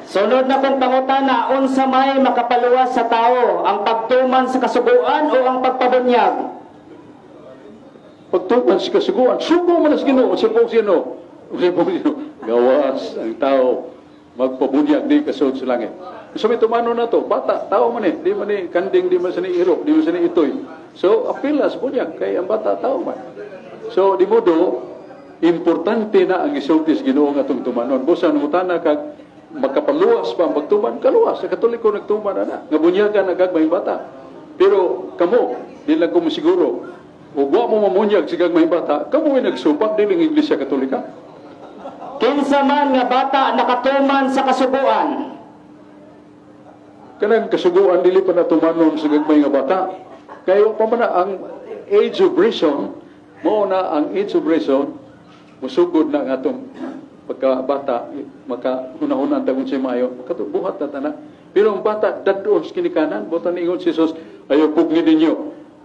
Sunod na kong pangutana, unsa may makapaluwas sa tao, ang pagtuman sa kasuguan o ang pagpabunyag? Pagtuman sa kasuguan, sugo man sa Ginoo, sa pong Ginoo. Sa pong Ginoo, gawas ang tao magpabunyag di kasulod sa langit. So may tumano na to, bata, tao man eh, di man ni kanding, di man sa ni iro, di man sa ni itoy. So, apila sa bunyag, kay ang bata tao man. So, di modo, importante na ang isulti sa Ginoo nga atong tumanon. Busa nangutana kag makapaluwas pa ang pagtuman, kaluwas. Sa Katoliko nagtuman na na, nga bunyagan ang gagmayng bata. Pero kamo, di lang ko siguro, ug wa mo mamunyag sa gagmayng bata, kamo ay nagsupak, di lang Iglesia Katolika. Kinsa man nga bata nakatuman sa kasuguan? Kanang kasuguan dili pa natumanon sa gagmay nga bata. Kay wa pa man na ang age of reason, mao na ang age of reason, musugod na ang atong pagkabata, maka hunahuna ang tagon siya maayo, makatubuhat na tanan. Pero ang bata, dadon sa ginikanan, butan ingon si Jesus, "Ayaw pugni ninyo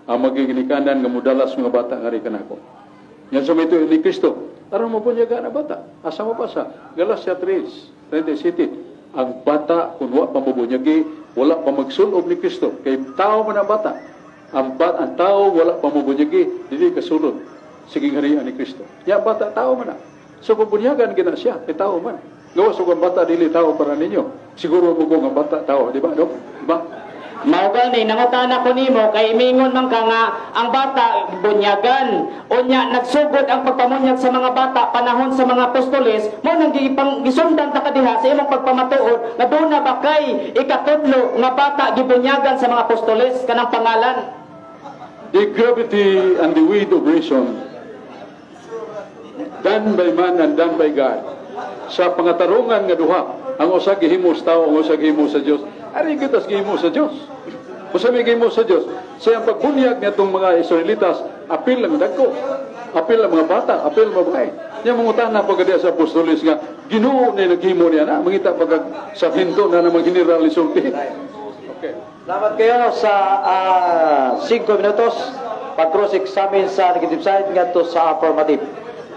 ang maging ginikanan nga mudalas mga bata ngari kanako." Yan sa may ni Kristo. Aron mo bunyaga na bata. Asa mo pa sa Galatia 3, 37. Ang bata, kung wa pa mabunyagi, wala pa magsulob ni Kristo. Kay tao man ang bata. Ang tao wala pa mabunyagi, dili kasulod sa gingharian ni Kristo. Ya bata, tao man na. So pabunyagan gina siya, kay tao man. Gawas og ang bata dili tao para ninyo. Siguro mo kung ang bata tao, di ba? No? Di ba? Mao gani nangutana ko nimo kay mingon man ka nga ang bata bunyagan. Unya nagsugod ang pagpamunyag sa mga bata panahon sa mga apostoles, mo nang gipang gisundan ta kadiha sa imong pagpamatuod nga doon na ba kay ikatudlo nga bata gibunyagan sa mga apostoles kanang pangalan? The gravity and the weight of reason done by man and done by God. Sa pangatarungan nga duha, ang usa gihimo sa tao, ang usa gihimo sa Dios. Ari kita gihimo sa Dios. Usa may gihimo sa Dios. Sa iyang pagbunyag niadtong mga Israelitas, apil ang dagko, apil ang mga bata, apil ang babae. Nya mangutana pa gadi sa apostoles nga Ginoo ni naghimo niya na, mangita pag sa hinto na namang general isulti. Okay. Salamat kayo sa 5 minutos pag cross-examine sa negative side ngadto sa affirmative.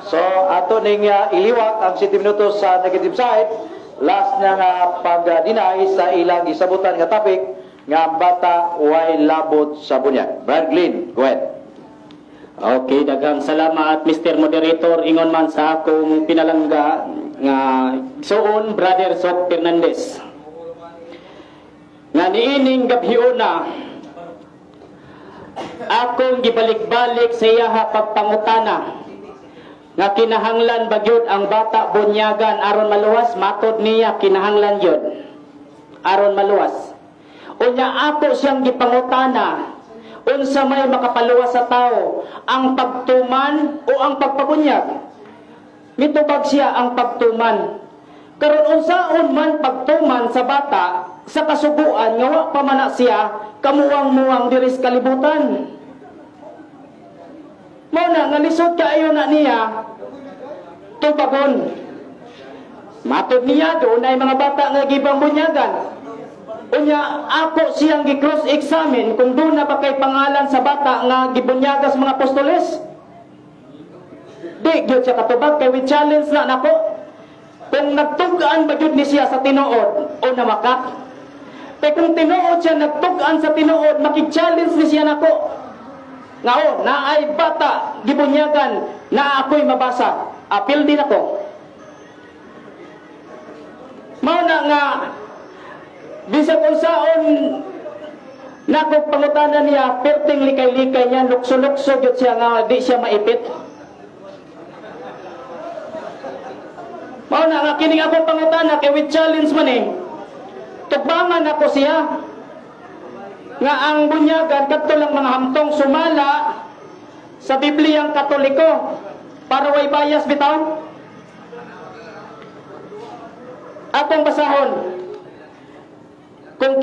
So ato ning iliwat ang 7 minutos sa negative side, last na nga pag-deny sa ilang gisabutan nga topic nga ang bata way labot sa bunyag. Brad Glenn, go ahead. Okay, daghang salamat, Mr. Moderator. Ingon man sa akong pinalangga nga suon Brother Sok Fernandez. Nga niining gabhiona akong gibalik-balik sa iyaha pagpangutana nga kinahanglan ba gyud ang bata bunyagan aron maluwas, matod niya kinahanglan gyud aron maluwas. Unya ako siyang gipangutana, unsa may makapaluwas sa tao, ang pagtuman o ang pagpabunyag? Mitubag siya ang pagtuman. Karon unsaon man pagtuman sa bata sa kasuguan nga wa pa man na siya kamuwang-muwang diri sa kalibutan? Mao na nga lisod kaayo na niya tubagon. Matod niya doon ay mga bata nga gibang bunyagan. Unya ako siyang gi-cross examine kung doon na ba kay pangalan sa bata nga gibunyaga sa mga apostoles. Di gyud siya katubag kay with challenge na nako. Kung nagtug-an ba gyud ni siya sa tinuod o namakak. Kay kung tinuod siya nagtug-an sa tinuod, makig-challenge ni siya nako. Nga o, naay bata, gibunyagan, na ako'y mabasa. Apil din ako. Mao na nga, bisag unsaon nako pangutana niya, perting likay-likay niya, lukso-lukso gyud siya nga di siya maipit. Mao na nga kining akong pangutana kay with challenge man eh. Tugbangan ako siya nga ang bunyagan kadto lang mga hamtong sumala sa Bibliyang Katoliko para way bias bitaw. Atong basahon kung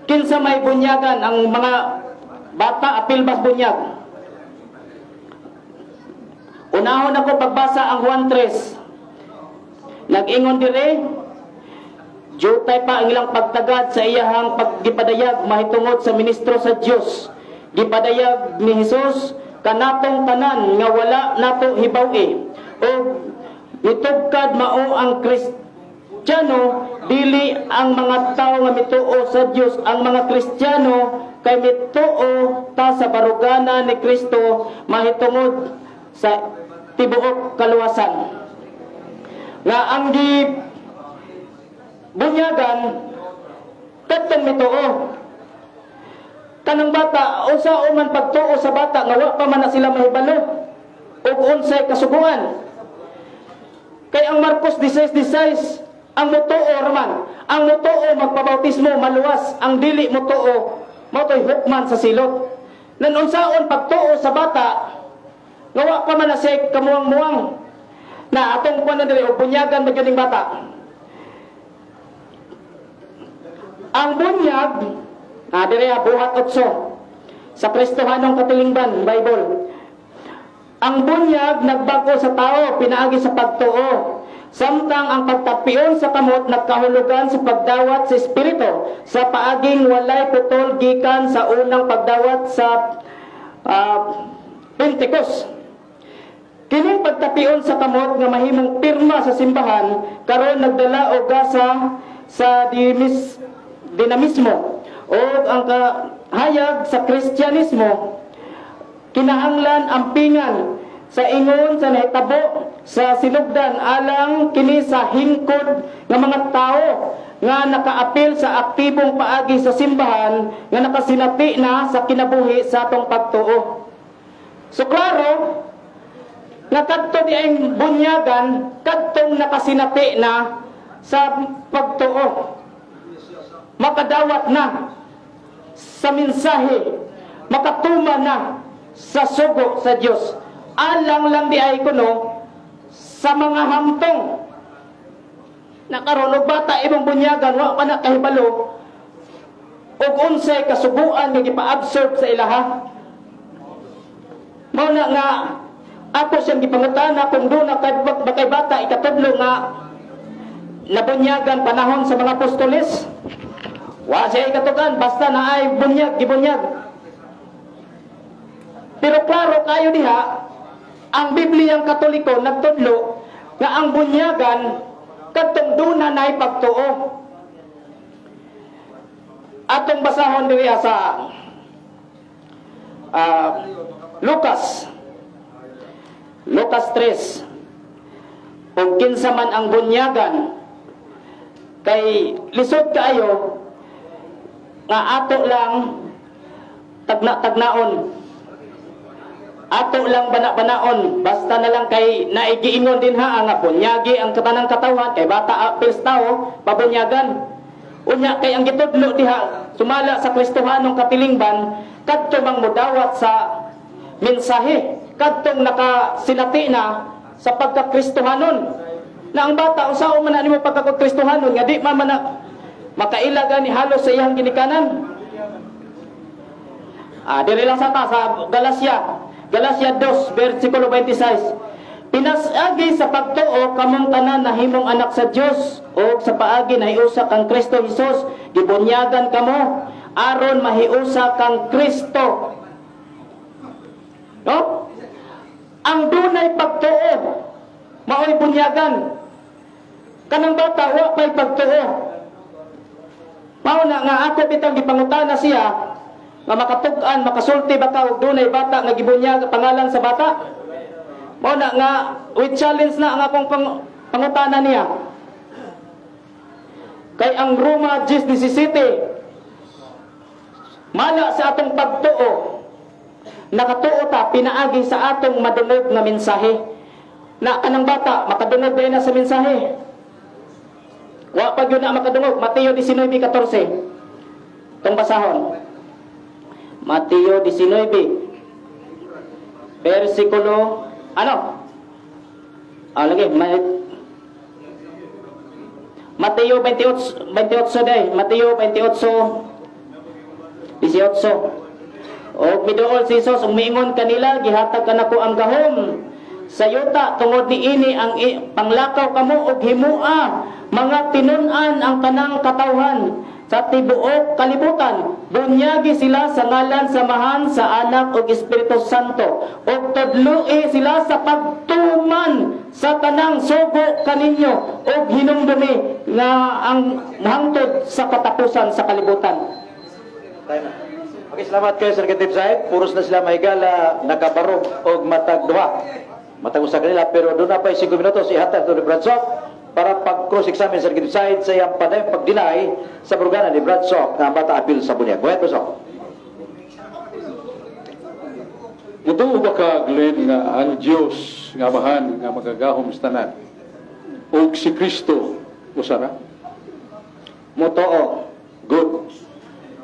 kinsa may bunyagan ang mga bata apil bas bunyag. Unahon ako pagbasa ang Juan 3. Nag-ingon dire, jutay pa ang ilang pagtagad sa iyahang paggipadayag mahitungod sa ministro sa Dios. Gipadayag ni Hesus kanatong tanan nga wala nato hibaw-i. O mitugkad mao ang Kristiyano, dili ang mga tawo nga mituo sa Dios. Ang mga Kristiyano kay mituo ta sa barugana ni Kristo mahitungod sa tibuok kaluwasan. Nga ang gibunyagan kadtong mituo. Kanang bata unsa man pagtuo sa bata nga wa pa man na sila mahibalo ug unsay kasuguan. Kay ang Marcos 16:16 ang mutuo raman, ang mutuo magpabautismo maluwas, ang dili mutuo mao toy hukman sa silot. Nan unsaon pagtuo sa bata nga wa pa man na siya kamuang-muang. Na atong kuan na diri og bunyagan ba gyud ning bata. Ang bunyag diri buhat 8 sa Kristohanong Katilingban Bible. Ang bunyag nagbago sa tao pinaagi sa pagtuo. Samtang ang pagtapion sa kamot nagkahulugan sa pagdawat sa espiritu sa paaging walay putol gikan sa unang pagdawat sa Pentecost. Kining pagtapion sa kamot nga mahimong pirma sa simbahan karon nagdala og gasa sa dinamismo o ang kahayag sa Kristyanismo kinahanglan ampingan sa ingon sa nahitabo sa sinugdan alang kini sa hingkod nga mga tao nga nakaapil sa aktibong paagi sa simbahan nga nakasinati na sa kinabuhi sa atong pagtuo. So klaro nga kadto di ang bunyagan kadtong nakasinati na sa pagtuo, makadawat na sa mensahe, makatuma na sa sugo sa Dios. Alang lang di ay kuno sa mga hamtong nakaron og bata imong bunyagan wa pa na kahibalo og unsay kasuguan nga gipa-absorb sa ilaha. Mao na nga ako siyang gipangutana kung doon na kay bata ikatudlo nga nabunyagan panahon sa mga apostoles. Wa siya ikatugan basta na ay bunyag gibunyag. Pero klaro kayo diha ang Bibliyang Katoliko nagtudlo nga ang bunyagan kadtong duna nay pagtuo. Atong basahon diri sa Lucas 3. Ug kinsa man ang bunyagan kay lisod kaayo nga ato lang tagna-tagnaon, ato lang bana-banaon, basta na lang kay naigiingon din ha nga bunyagi ang katanang katawhan kay bata apil sa tao pabunyagan. Unya kay ang gitudlo diha sumala sa Kristohanong katilingban kadto bang modawat sa mensahe, kadtong nakasinati na sa pagkakristohanon. Na ang bata usaon man na nimo pagkakristohanon nga di man man makaila gani halos sa iyang ginikanan. Diri lang sa ta sa Galacia, Galacia 2 versikulo 26. Pinasagi sa pagtuo kamong tanan nahimong anak sa Dios ug sa paagi nahiusa kang Kristo Hesus, gibunyagan kamo aron mahiusa kang Kristo. No? Ang dunay pagtuo maoy bunyagan. Kanang bata wa pay pagtuo. Mao na nga ako bitang gipangutana siya nga makatug-an, makasulti ba ka og dunay bata nga gibunyag pangalan sa bata? Mao na nga with challenge na ang akong pangutana niya. Kay ang Roma 10:17, mala sa atong pagtuo, nakatuo ta pinaagi sa atong madungog nga mensahe. Na kanang bata makadungog na sa mensahe. Wa pa gyud na makadungog. Mateo 19:14. Tong basahon. Mateo 19 versikulo ano? Ah, lagi Mateo 28 28 day, Mateo 28:18. Og miduol si Jesus ug miingon kanila, "Gihatag kanako ang gahom sa yuta tungod niini ang panglakaw kamo ug himua mga tinun-an ang tanang katawhan sa tibuok kalibutan. Bunyagi sila sa ngalan sa Amahan, sa Anak ug Espiritu Santo, ug tudloi sila sa pagtuman sa tanang sugo kaninyo, ug hinumdumi nga ang hangtod sa katapusan sa kalibutan." Time na. Okay, salamat kayo, Sir Katip Sahib. Puros na sila mahigala, nakabarog og matag duha. Matag usa kanila, pero doon na pa 5 minutos ihatag to ni Brad Sok para pag cross-examine Sir Katip Sahib sa iyang padayon pag-deny sa baruganan ni Brad Sok nga ang bata apil sa bunyag. Go ahead, Brad Sok. Mutuo ba ka, Glenn, nga ang Dios nga Amahan nga magagahom sa tanan ug si Kristo usa ra? Motoo. Good.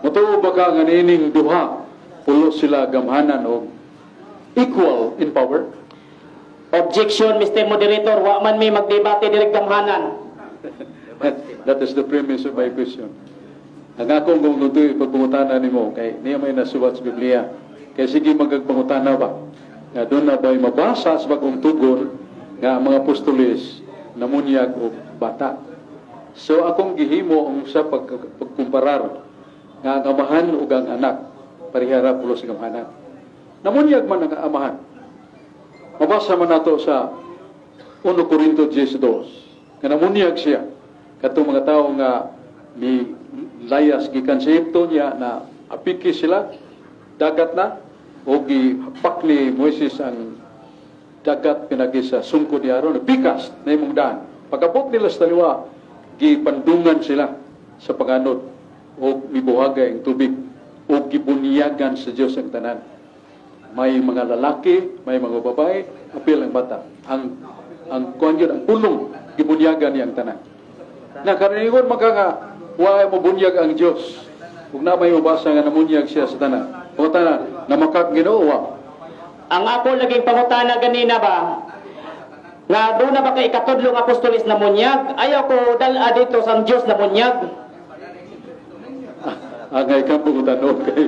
Mutuo ba ka nga niining duha pulos sila gamhanan og equal in power? Objection, Mr. Moderator, wa man may magdebate diri gamhanan. That is the premise of my question. Ang akong kung nutoy pagpangutana nimo kay niya may nasuwat sa Biblia. Kay sige magagpangutana ba? Nga doon na ba'y mabasa sa bagong tugon nga ang mga apostoles namunyag og bata. So akong gihimo ang sa pagkumparar nga ang amahan ug ang anak parehara pulos gamhanan. Namunyag man ang amahan. Mabasa man nato sa 1 Corinto 10:2 nga namunyag siya katong mga tawo nga ni layas gikan sa Ehipto niya na apiki sila dagat na o gihapak ni Moises ang dagat pinagi sa sungko ni Aaron, pikas na imong daan. Pagabot nila sa taliwa, gipandungan sila sa panganod o mibuhagay ang tubig o gibunyagan sa Dios ang tanan. May mga lalaki, may mga babae, apil ang bata. Ang kuan yun, ang pulong gibunyagan niya ang tanan. Na karingon maka nga wa mo bunyag ang Dios. Ug na may mabasa nga namunyag siya sa tanan. Pangutana, namakak Ginoo wa. Ang ako laging pangutana ganina ba, nga doon na ba kay ikatudlong apostolis na munyag? Ayaw ko dala dito sa Diyos na munyag. Ang ay kang pangutana, okay.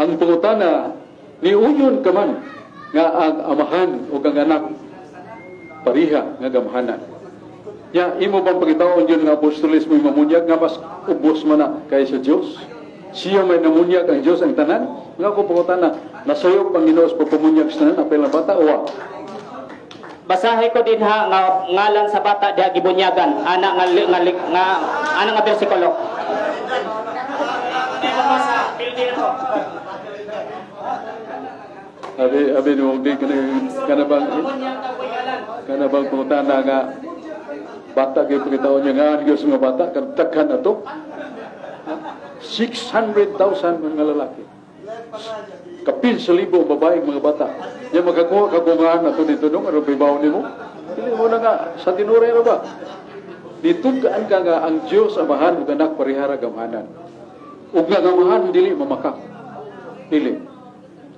Ang pangutana, ni uyon ka man nga ang amahan o ang anak pariha nga gamhanan. Ya, imo bang pagitaon yun nga apostolis mo mamunyag nga mas ubos man na kaysa Dios? Siya may namunyag ang Dios ang tanan? Nga ako pangutana, nasayop ang Ginoo sa pagpamunyag sa tanan, apil ang bata o wa? Basahe ko din ha nga ngalan sa bata diha gibunyagan ana nga nga, nga ana nga bersikulo. Abi abi no di kana bang kana bang pangutana nga bata kay pagitaon niya nga ang Dios nga bata kan daghan ato 600,000 mga lalaki. Kapin sa libo babae mga bata. Nya magakuha kagungahan ato dito nung aron bibaw nimo. Dili mo na nga sa tinuray ra ba? Ditugaan ka nga ang Dios Amahan ug Anak parehara gamhanan. Ug nga gamahan dili mamaka. Dili.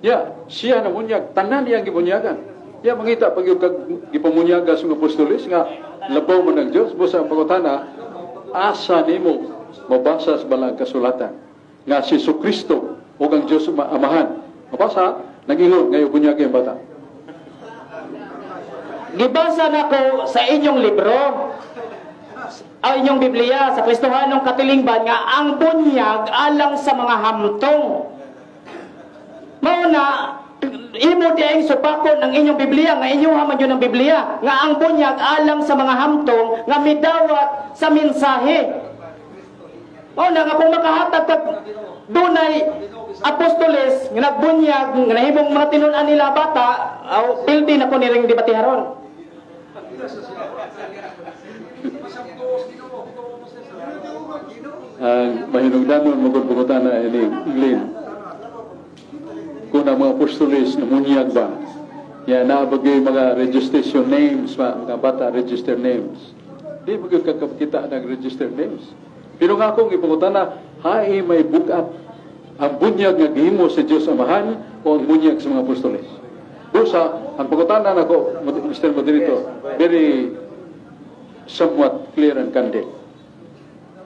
Ya, siya namunyag tanan iyang gibunyagan. Ya mangita pag yung gipamunyaga sa mga apostoles nga labaw man ang Dios, busa ang pangutana asa nimo mabasa sa balang kasulatan nga si Jesucristo ug ang Dios Amahan. Mabasa nagingon ngayon bunyag ang bata. Gibasa nako sa inyong libro, ang inyong Biblia sa Kristohanong katilingban nga ang bunyag alang sa mga hamtong. Mao na Imo di ay supakon ang inyong Biblia nga inyo man yun ang Biblia nga ang bunyag alang sa mga hamtong nga midawat sa mensahe. O na nga kung makahatag kag dunay apostoles nga nagbunyag nga nahimong mga tinun-an nila bata, aw pildi na ko niring debatiharon. Ang mahinungdanon mo kung pangutana ini Glenn. Kung ang mga apostoles namunyag ba, ya naabagay mga registration names ba, mga bata register names. Di mo kakakita ng register names. Pero nga akong ipangutana, hae may bukat ang bunyag nga gihimo sa Dios Amahan o ang bunyag sa mga apostoles. Dosa, ang pangutana nako, Mr. Moderator, very somewhat clear and candid.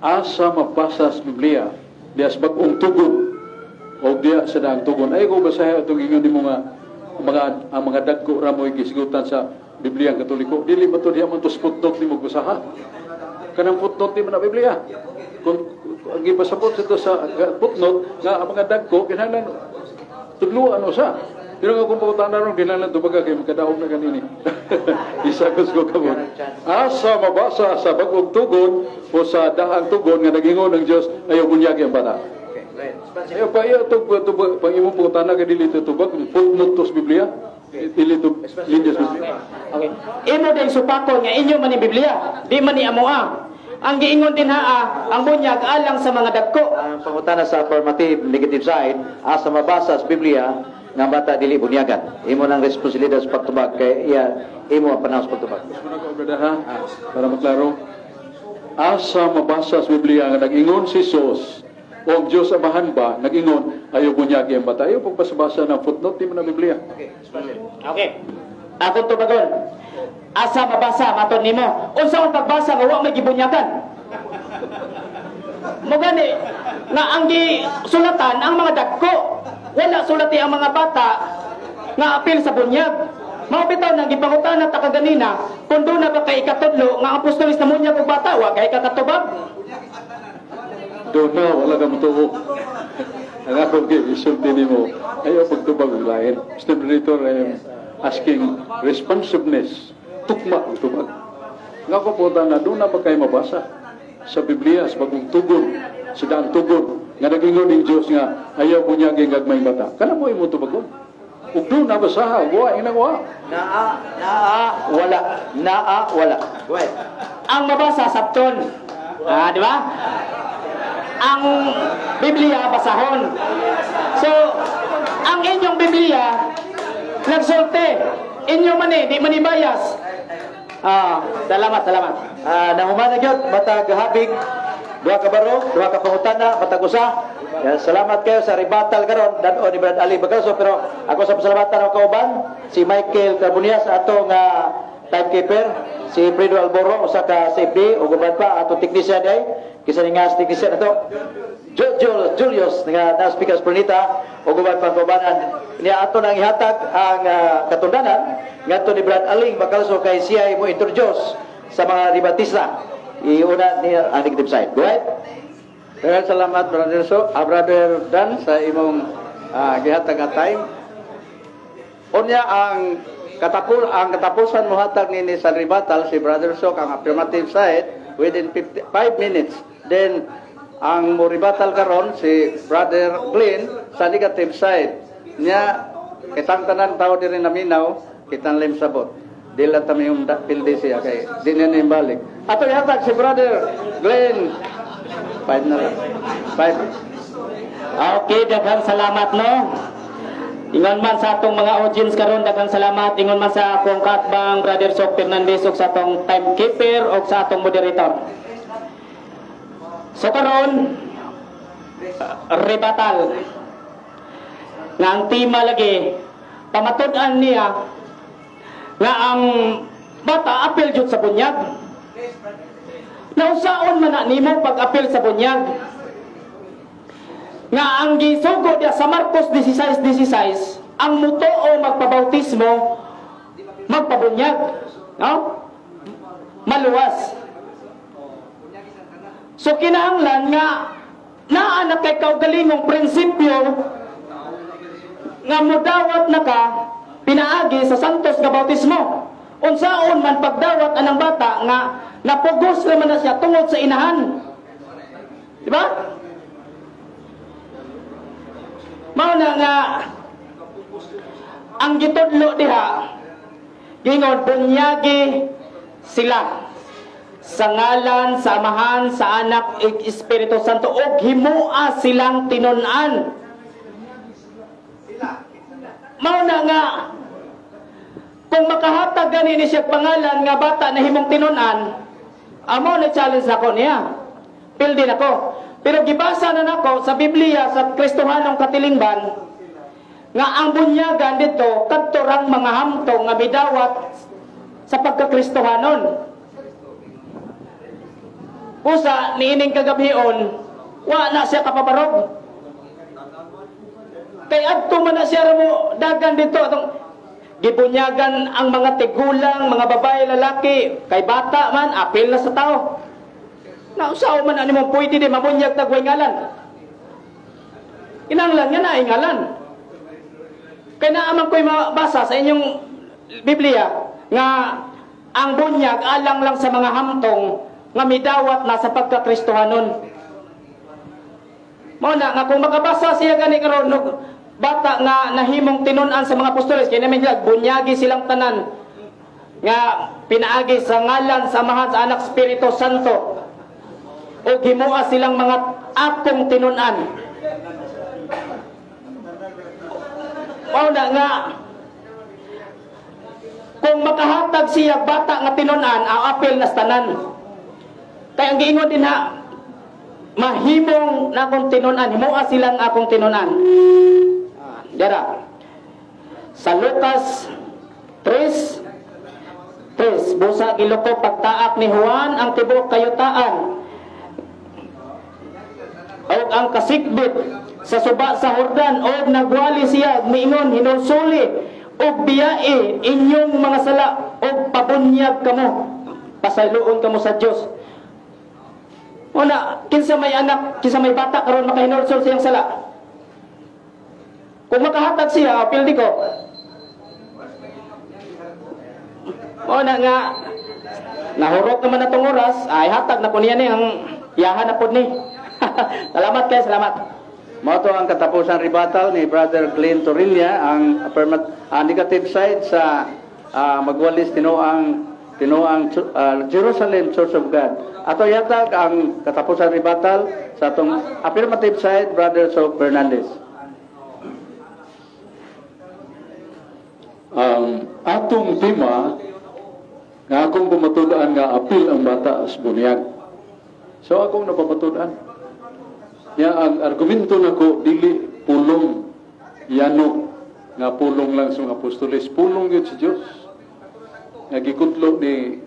Asa mabasa sa Biblia, diya sa bag-ong tugon, o diya sa daang tugon. Ay, kung basahe itong ingon ni mga, mga, ang mga dagko ramoy gisgutan sa Biblia ang Katoliko, dili ba ito diya man to footnote ni mo basaha? Kanang footnote ni man na Biblia. Kung ang gipasabot ito sa footnote, nga ang mga dagko, kinahanglan tudluan o sa. Pero nga kung pangutana ron, kinahanglan tubaga kay makadaog na kanini. Isagos ko kamo. Asa mabasa sa bag-ong tugon o sa daang tugon nga nagingon ng Diyos, ayaw bunyagi ang bata. Okay, right. Ayaw pa iya tug pang imong pangutana kay dili to tubag footnote to sa Biblia. Dili to linya sa Biblia. Okay. Imo din supakon nga inyo man ni Biblia, di man ni amoa. Ang giingon din haa, ang bunyag alang sa mga dagko. Ang pangutana sa affirmative negative side, asa mabasa sa Biblia nga bata dili bunyagan. Imo nang responsibilidad sa pagtubag kay iya imo ang panahon sa pagtubag. Muna ko, brother, ha? Para maklaro. Asa mabasa sa Biblia nga nag-ingon si Jesus o ang Diyos Amahan ba nag-ingon ayaw bunyagi ang bata. Ayaw pagbasa-basa ng footnote di mo na Biblia. Okay. Akong tubagon. Asa mabasa maton nimo. Unsa ang pagbasa nga wa may gibunyagan? Mo gani nga ang gisulatan ang mga dagko. Wala sulati ang mga bata nga apil sa bunyag. Mao bitaw nang gipangutana ta kaganina kung doon na ba kay ikatudlo nga ang apostoles na munyag og bata wa kay kakatubag. Doon na, wala ka mutuo. Ang akong isulti nimo, ayaw pagtubag og lain. Mr. Moderator, I am asking responsiveness. Tukma ang tubag. Nga ko po na doon na ba kayo mabasa sa Biblia, sa bagong tugon, sa daang tugon, nga nagingon ng Diyos nga ayaw bunyagi ang gagmay bata. Kana mo imo tubagon. Ug doon na basaha, wa inang wa. Naa, naa, wala. Naa, wala. Go ahead. Ang mabasa sabton. Ah, di ba? Ang Biblia basahon. So, ang inyong Biblia nagsulti. Inyo man eh, di man ni bias. Ah, salamat, salamat. Nahuman na gyud matag habig duha ka baro, duha ka pangutana, matag usa. Salamat kayo sa rebuttal karon dad-o ni Brad Ali Bagaso, pero ako sa pasalamatan ang kauban si Michael Carbonias ato nga timekeeper, si Fredo Alboro usa ka CFD ug uban pa ato technician day kisa ni nga technician ato Julius nga na speaker Pranita ug uban pa kaubanan niya ato nang ihatag ang katundanan ngadto ni Brad Aling Bacalso kay siya mo introduce sa mga rebatista. Iuna niya ang negative side. Go ahead. Daghang salamat, Brother So, Brother Dan, sa imong gihatag nga time. Unya ang katapusan mohatag nini sa rebuttal si Brother Sok ang affirmative side within 55 minutes. Then ang mo rebuttal karon si Brother Glenn sa negative side. Nya kitang tanan tao diri naminaw, kitang lim sabot. Dila ta may pildi siya kay di niya na balik. Ato ihatag si Brother Glenn. 5 na lang. 5. Okay, daghang salamat no. Ingon man sa atong mga audience karon, daghang salamat. Ingon man sa akong katbang Brother Sok Fernandez ug sa atong timekeeper ug sa atong moderator. So karon rebuttal. Nga ang tema lagi pamatud-an niya nga ang bata apil jud sa bunyag. Nausaon man na nimo pag-apil sa bunyag? Nga ang gisugo diya sa Marcos 16:16, ang mutuo magpabautismo magpabunyag, no? Maluwas. So kinahanglan nga naa na kay kaugalingong prinsipyo Nga mudawat na ka pinaagi sa santos nga bautismo. Unsaon man pagdawat anang bata nga napugos naman na siya tungod sa inahan? Di ba? Mao na nga ang gitudlo diha, gingon bunyagi sila sa ngalan sa Amahan, sa Anak ug Espiritu Santo ug himoa silang tinun-an. Mao na nga kung makahatag gani ni siya pangalan nga bata na himong tinun-an, amo na challenge nako niya. Pildi nako. Pero gibasa na nako sa Biblia sa Kristohanong katilingban nga ang bunyagan dito kadto rang mga hamtong nga midawat sa pagkakristohanon. Usa niining kagabhion, wa na siya kapabarog. Kay adto man na siya mo dagan dito atong gibunyagan ang mga tigulang, mga babae, lalaki, kay bata man apil na sa tao. Nausaw man ani mo pwede di mabunyag tag way ngalan. Kinahanglan nga naay ngalan. Kay naa man ko'y mabasa sa inyong Biblia nga ang bunyag alang lang sa mga hamtong nga midawat na sa pagkakristohanon. Mao na nga kung makabasa siya gani karon og bata nga nahimong tinun-an sa mga apostoles, kay namin sila bunyagi silang tanan nga pinaagi sa ngalan sa Amahan, sa Anak, Espiritu Santo ug himoa silang mga akong tinun-an. Mao na nga kung makahatag siya bata nga tinun-an, ang apel na sa tanan. Kay ang giingon din ha, mahimong na akong tinun-an, himoa silang akong tinun-an. Dara. Sa Lucas 3:3, busa giloko pagtaak ni Juan ang tibuok kayutaan og ang kasikbit sa suba sa Jordan, og nagwali siya miingon, "Hinulsuli og biyae inyong mga sala og pabunyag kamo, pasayloon kamo sa Dios." Una, kinsa may anak, kinsa may bata karon makahinulsol siyang sala? Kung makahatag siya, apil di ko. Una nga nahurot naman na tong oras, ay hatag na po niya ni ang yahan na po ni. Salamat kayo, salamat. Mao to ang katapusan rebuttal ni Brother Glenn Torilla, ang negative side sa magwalis tinuang tinuang Jerusalem Church of God. Ato yatag ang katapusan rebuttal sa atong affirmative side, Brother Sok Fernandez. Ang atong tema nga akong pamatud-an nga apil ang bata as bunyag. So akong napamatud-an. Ya ang argumento nako dili pulong yano nga pulong lang sa mga apostoles, pulong gyud sa Dios. Nga gikutlo ni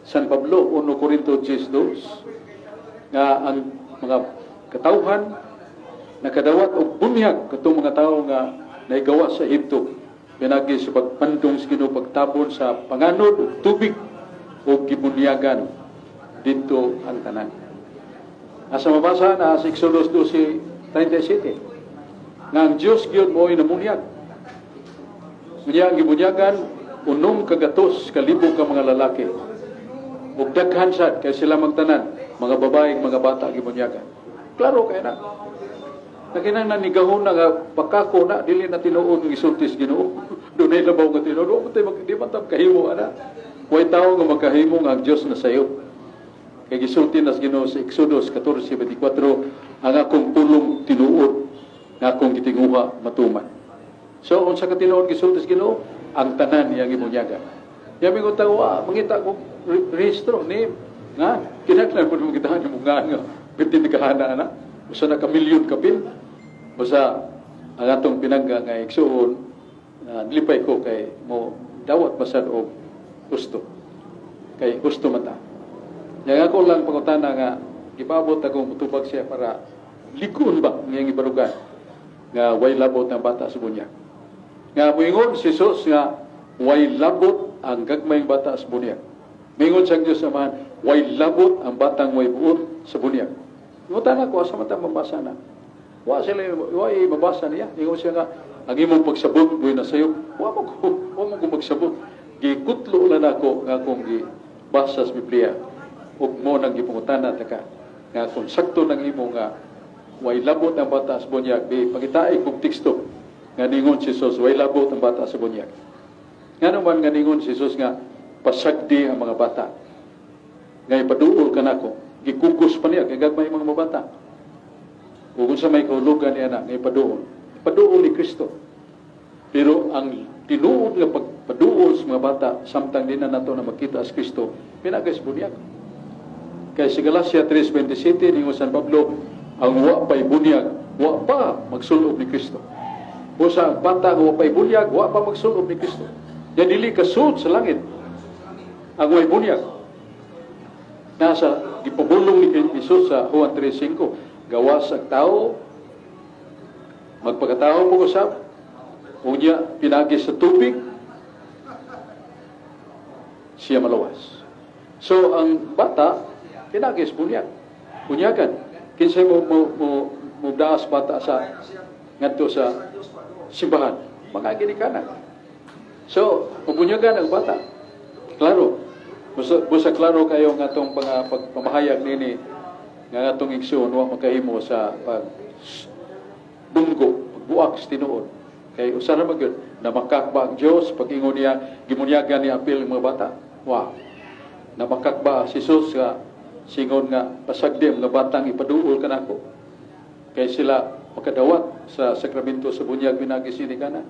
San Pablo 1 Corinto 10:2 nga ang mga katawhan nakadawat og bunyag katong mga tawo nga naigawa sa Ehipto pinagi sa pagpandong sa Ginoo, pagtabon sa panganod ug tubig ug gibunyagan didto ang tanan. Asa mabasa na sa Exodus 12:37 nga ang Dios gyud mo'y namunyag. Unya ang gibunyagan 600,000 ka mga lalaki. Ug daghan sad kay sila magtanan, mga babae, mga bata gibunyagan. Klaro kay na. Nakinahanglan ni gahon na nga pakako na dili na tinuod ng gisulti sa Ginoo. Dunay labaw nga tinuod, wa man tay di man ta kahimo ana. Way tawo nga makahimo nga ang Dios na sayo. Kay gisulti na sa Ginoo sa Exodus 14:24, ang akong pulong tinuod nga akong gitinguha matuman. So unsa ka tinuod gisulti sa Ginoo? Ang tanan iyang gibunyagan. Yami ko tawa, mangita ko rehistro ni nga kinahanglan pud mo kita mo nga nga pintindigahana ana. Usa na ka milyon kapil. Usa ang atong pinangga nga igsuon, lipay ko kay mo dawat basad og gusto. Kay gusto man ta. Yang ako lang pangutana nga gipabot ako mutubag siya para likon ba ngayang ibarugan nga way labot ang bata sa bunyag. Nga moingon si Jesus nga way labot ang gagmayng bata sa bunyag. Moingon sa Dios Amahan, way labot ang batang way buot sa bunyag. Ngutana ko asa man ta mabasa na. Wa sila way mabasa niya. Ingon siya nga Ang imong pagsabot buhi na sayop. Wa mo ko magsabot. Gikutlo lang nako nga akong gibasa sa Biblia. Ug mo nang gipangutana ta ka nga kung sakto nang imo nga way labot ang bata sa bunyag, di pangitae kog teksto nga ningon si Jesus way labot ang bata sa bunyag. Ngano man nga ningon si Jesus nga pasagdi ang mga bata nga ipaduol kanako? Gikugos pa niya kay gagmay mga bata. Ug unsa may kahulugan niya na nga ipaduol? Ipaduol ni Kristo. Pero ang tinuod nga pagpaduol sa mga bata samtang di na nato na makita sa Kristo, pinagay sa bunyag. Kay sa Galatia 3:27, ningon San Pablo, ang wa pa'y bunyag, wa pa magsulob ni Kristo. O sa bata nga wa pa'y bunyag, wa pa magsulob ni Kristo. Ya dili kasud sa langit ang way bunyag. Nasa gipabulong ni Jesus sa Juan 3:5, gawas ang tao, magpakatao mo usab, unya pinagi sa tubig, siya malawas. So ang bata, pinagi sa bunyag. Bunyagan. Kinsay mo daas bata sa ngadto sa simbahan? Mga ginikanan. So, mabunyagan ang bata. Klaro. Busa klaro kayo nga atong mga pagpamahayag nini nga atong igsoon wa makahimo sa pag bunggo, pagbuak sa tinuod. Kay usa ra man gyud na makakba ang Dios pag ingon niya gimunyagan ni apil ang mga bata? Wa. Namakakba si Jesus nga singon nga pasagdi ang mga batang ipaduol kanako kay sila makadawat sa sakramento sa bunyag minagi sinigana?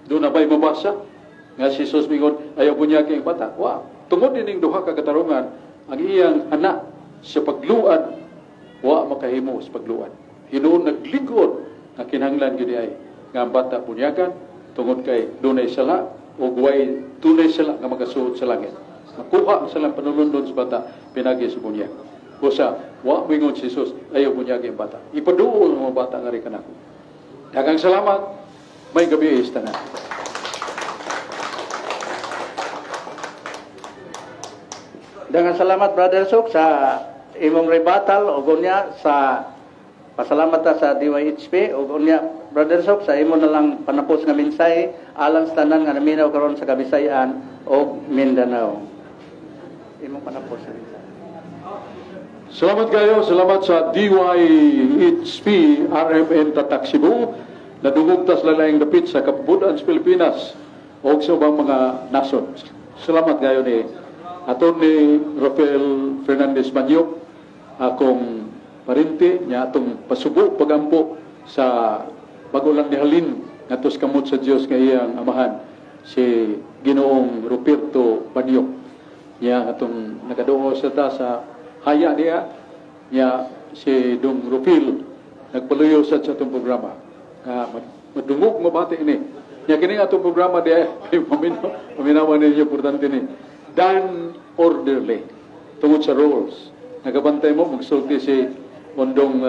Doon na ba'y mabasa nga si Jesus mingon ayaw bunyag ang bata? Wa. Tungod dining duha ka katarungan, ang iyang anak sa pagluad wa makahimo sa pagluad. Hinuon nagligod nga kinahanglan gyud ay nga ang bata bunyagan tungod kay dunay sala ug way tunay sala nga makasuod sa langit. Makuha ang salang panulundon sa bata pinagi sa bunyag. Busa wa mingon si Jesus ayaw bunyagi ang bata. Ipaduol ang mga bata nga ri kanako. Daghang salamat. May gabi tanan. Daghang salamat, Brother Sok, sa imong rebuttal ug unya sa pasalamat ta sa DYHP ug unya, Brother Sok, sa imo na lang panapos nga mensahe alang sa tanan nga naminaw karon sa Kabisayan ug Mindanao. Imong panapos nga mensahe. Salamat kayo, salamat sa DYHP RMN Tatak Cebu. Nadungog tas lalaing dapit sa kapubudan sa Pilipinas o sa ubang mga nasod. Salamat kayo ni Atty. Rafael Fernandez Manyok, akong parente niya atong pasubo pagampo sa bago lang nihalin ngadto sa kamot sa Dios nga iyang amahan si Ginoong Ruperto Banyok. Niya atong nakaduo sa ta sa haya niya, niya si Dong Rupil nagpaluyo sa atong programa nga madungog mabati ini. Niya kini atong programa di paminawan ninyo, importante ni done orderly tungod sa rules. Nagabantay mo magsulti si Ondong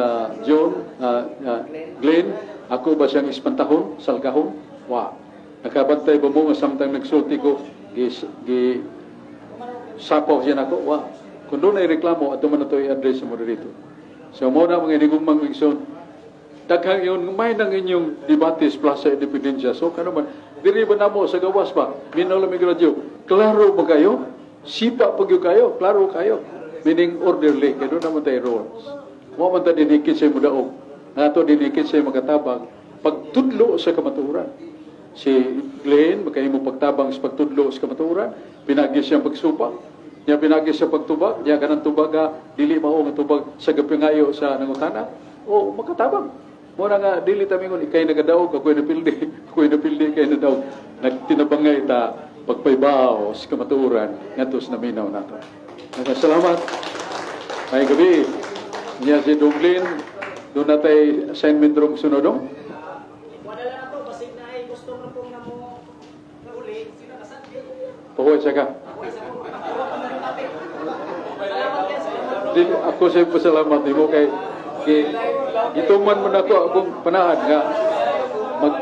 John Glenn, ako ba siyang espantahon, salgahon? Wa. Nakabantay ba mo nga samtang nagsulti ko gi sapaw siya nako? Wa. Kung doon ay reklamo, ato man na ito i-address sa moderator. So, mo na mga inigumang igsoon, daghang yun, may nang inyong debate sa Plaza Independencia. So, kano man, diri ba namo sa gawas ba? Minaw lang may radyo. Klaro ba kayo? Sipa pag yun kayo, klaro kayo. Meaning orderly, kaya doon naman tayo rules. Mo man ta dinikit sa mudaog. Nga to dinikit sa magatabang, pagtudlo sa kamatuoran. Si Glenn, makahimo pagtabang sa pagtudlo sa kamatuoran, pinagi siyang pagsupa. Niya pinagi sa pagtubag, niya kanang tubaga, dili mao nga tubag sa gapingayo sa nangutana, o makatabang. Muna nga, dili ta mingon, ikay nagadaog, ako'y napildi, ako'y napildi, ikay nadaog. Nagtinabangay ta, pagpaybaw sa kamatuoran, ngadto sa naminaw nato. Salamat. Ay gabi. Niya si Donglin, doon na tayo assignment room sunod dong. Wala lang ako, basig na ay gusto mo pong namo uli, sila kasandi. Pahuway siya ka. Dili, ako sa'yo pasalamat nimo kay gituman mo na ko akong panahan nga mag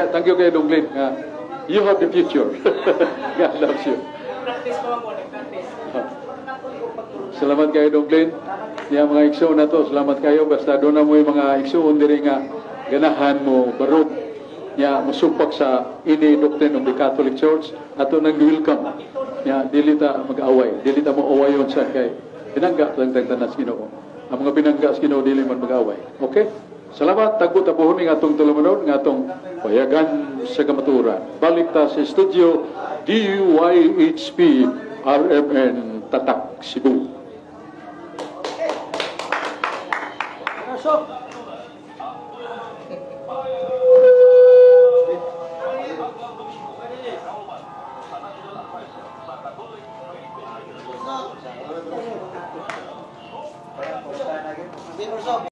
thank you kay Donglin nga you have the future. God loves you. Nag-practice pa mo, nag-practice. Salamat kayo, Dong Glenn. Ya, mga igsoon na to, salamat kayo. Basta doon na mo yung mga igsoon diri nga ganahan mo barog ya musupak sa ini doctrine of the Catholic Church, ato nang welcome. Ya, dili ta mag-away, dili ta mo awayon sa kay pinangga lang tang tanan sa Ginoo. Ang mga pinangga sa Ginoo dili man mag-away. Okay? Salamat, tagbo tapuhon ning atong tulumanon nga atong payagan sa kamatuoran. Balik ta sa studio, DYHP RMN Tatak Cebu. Sok.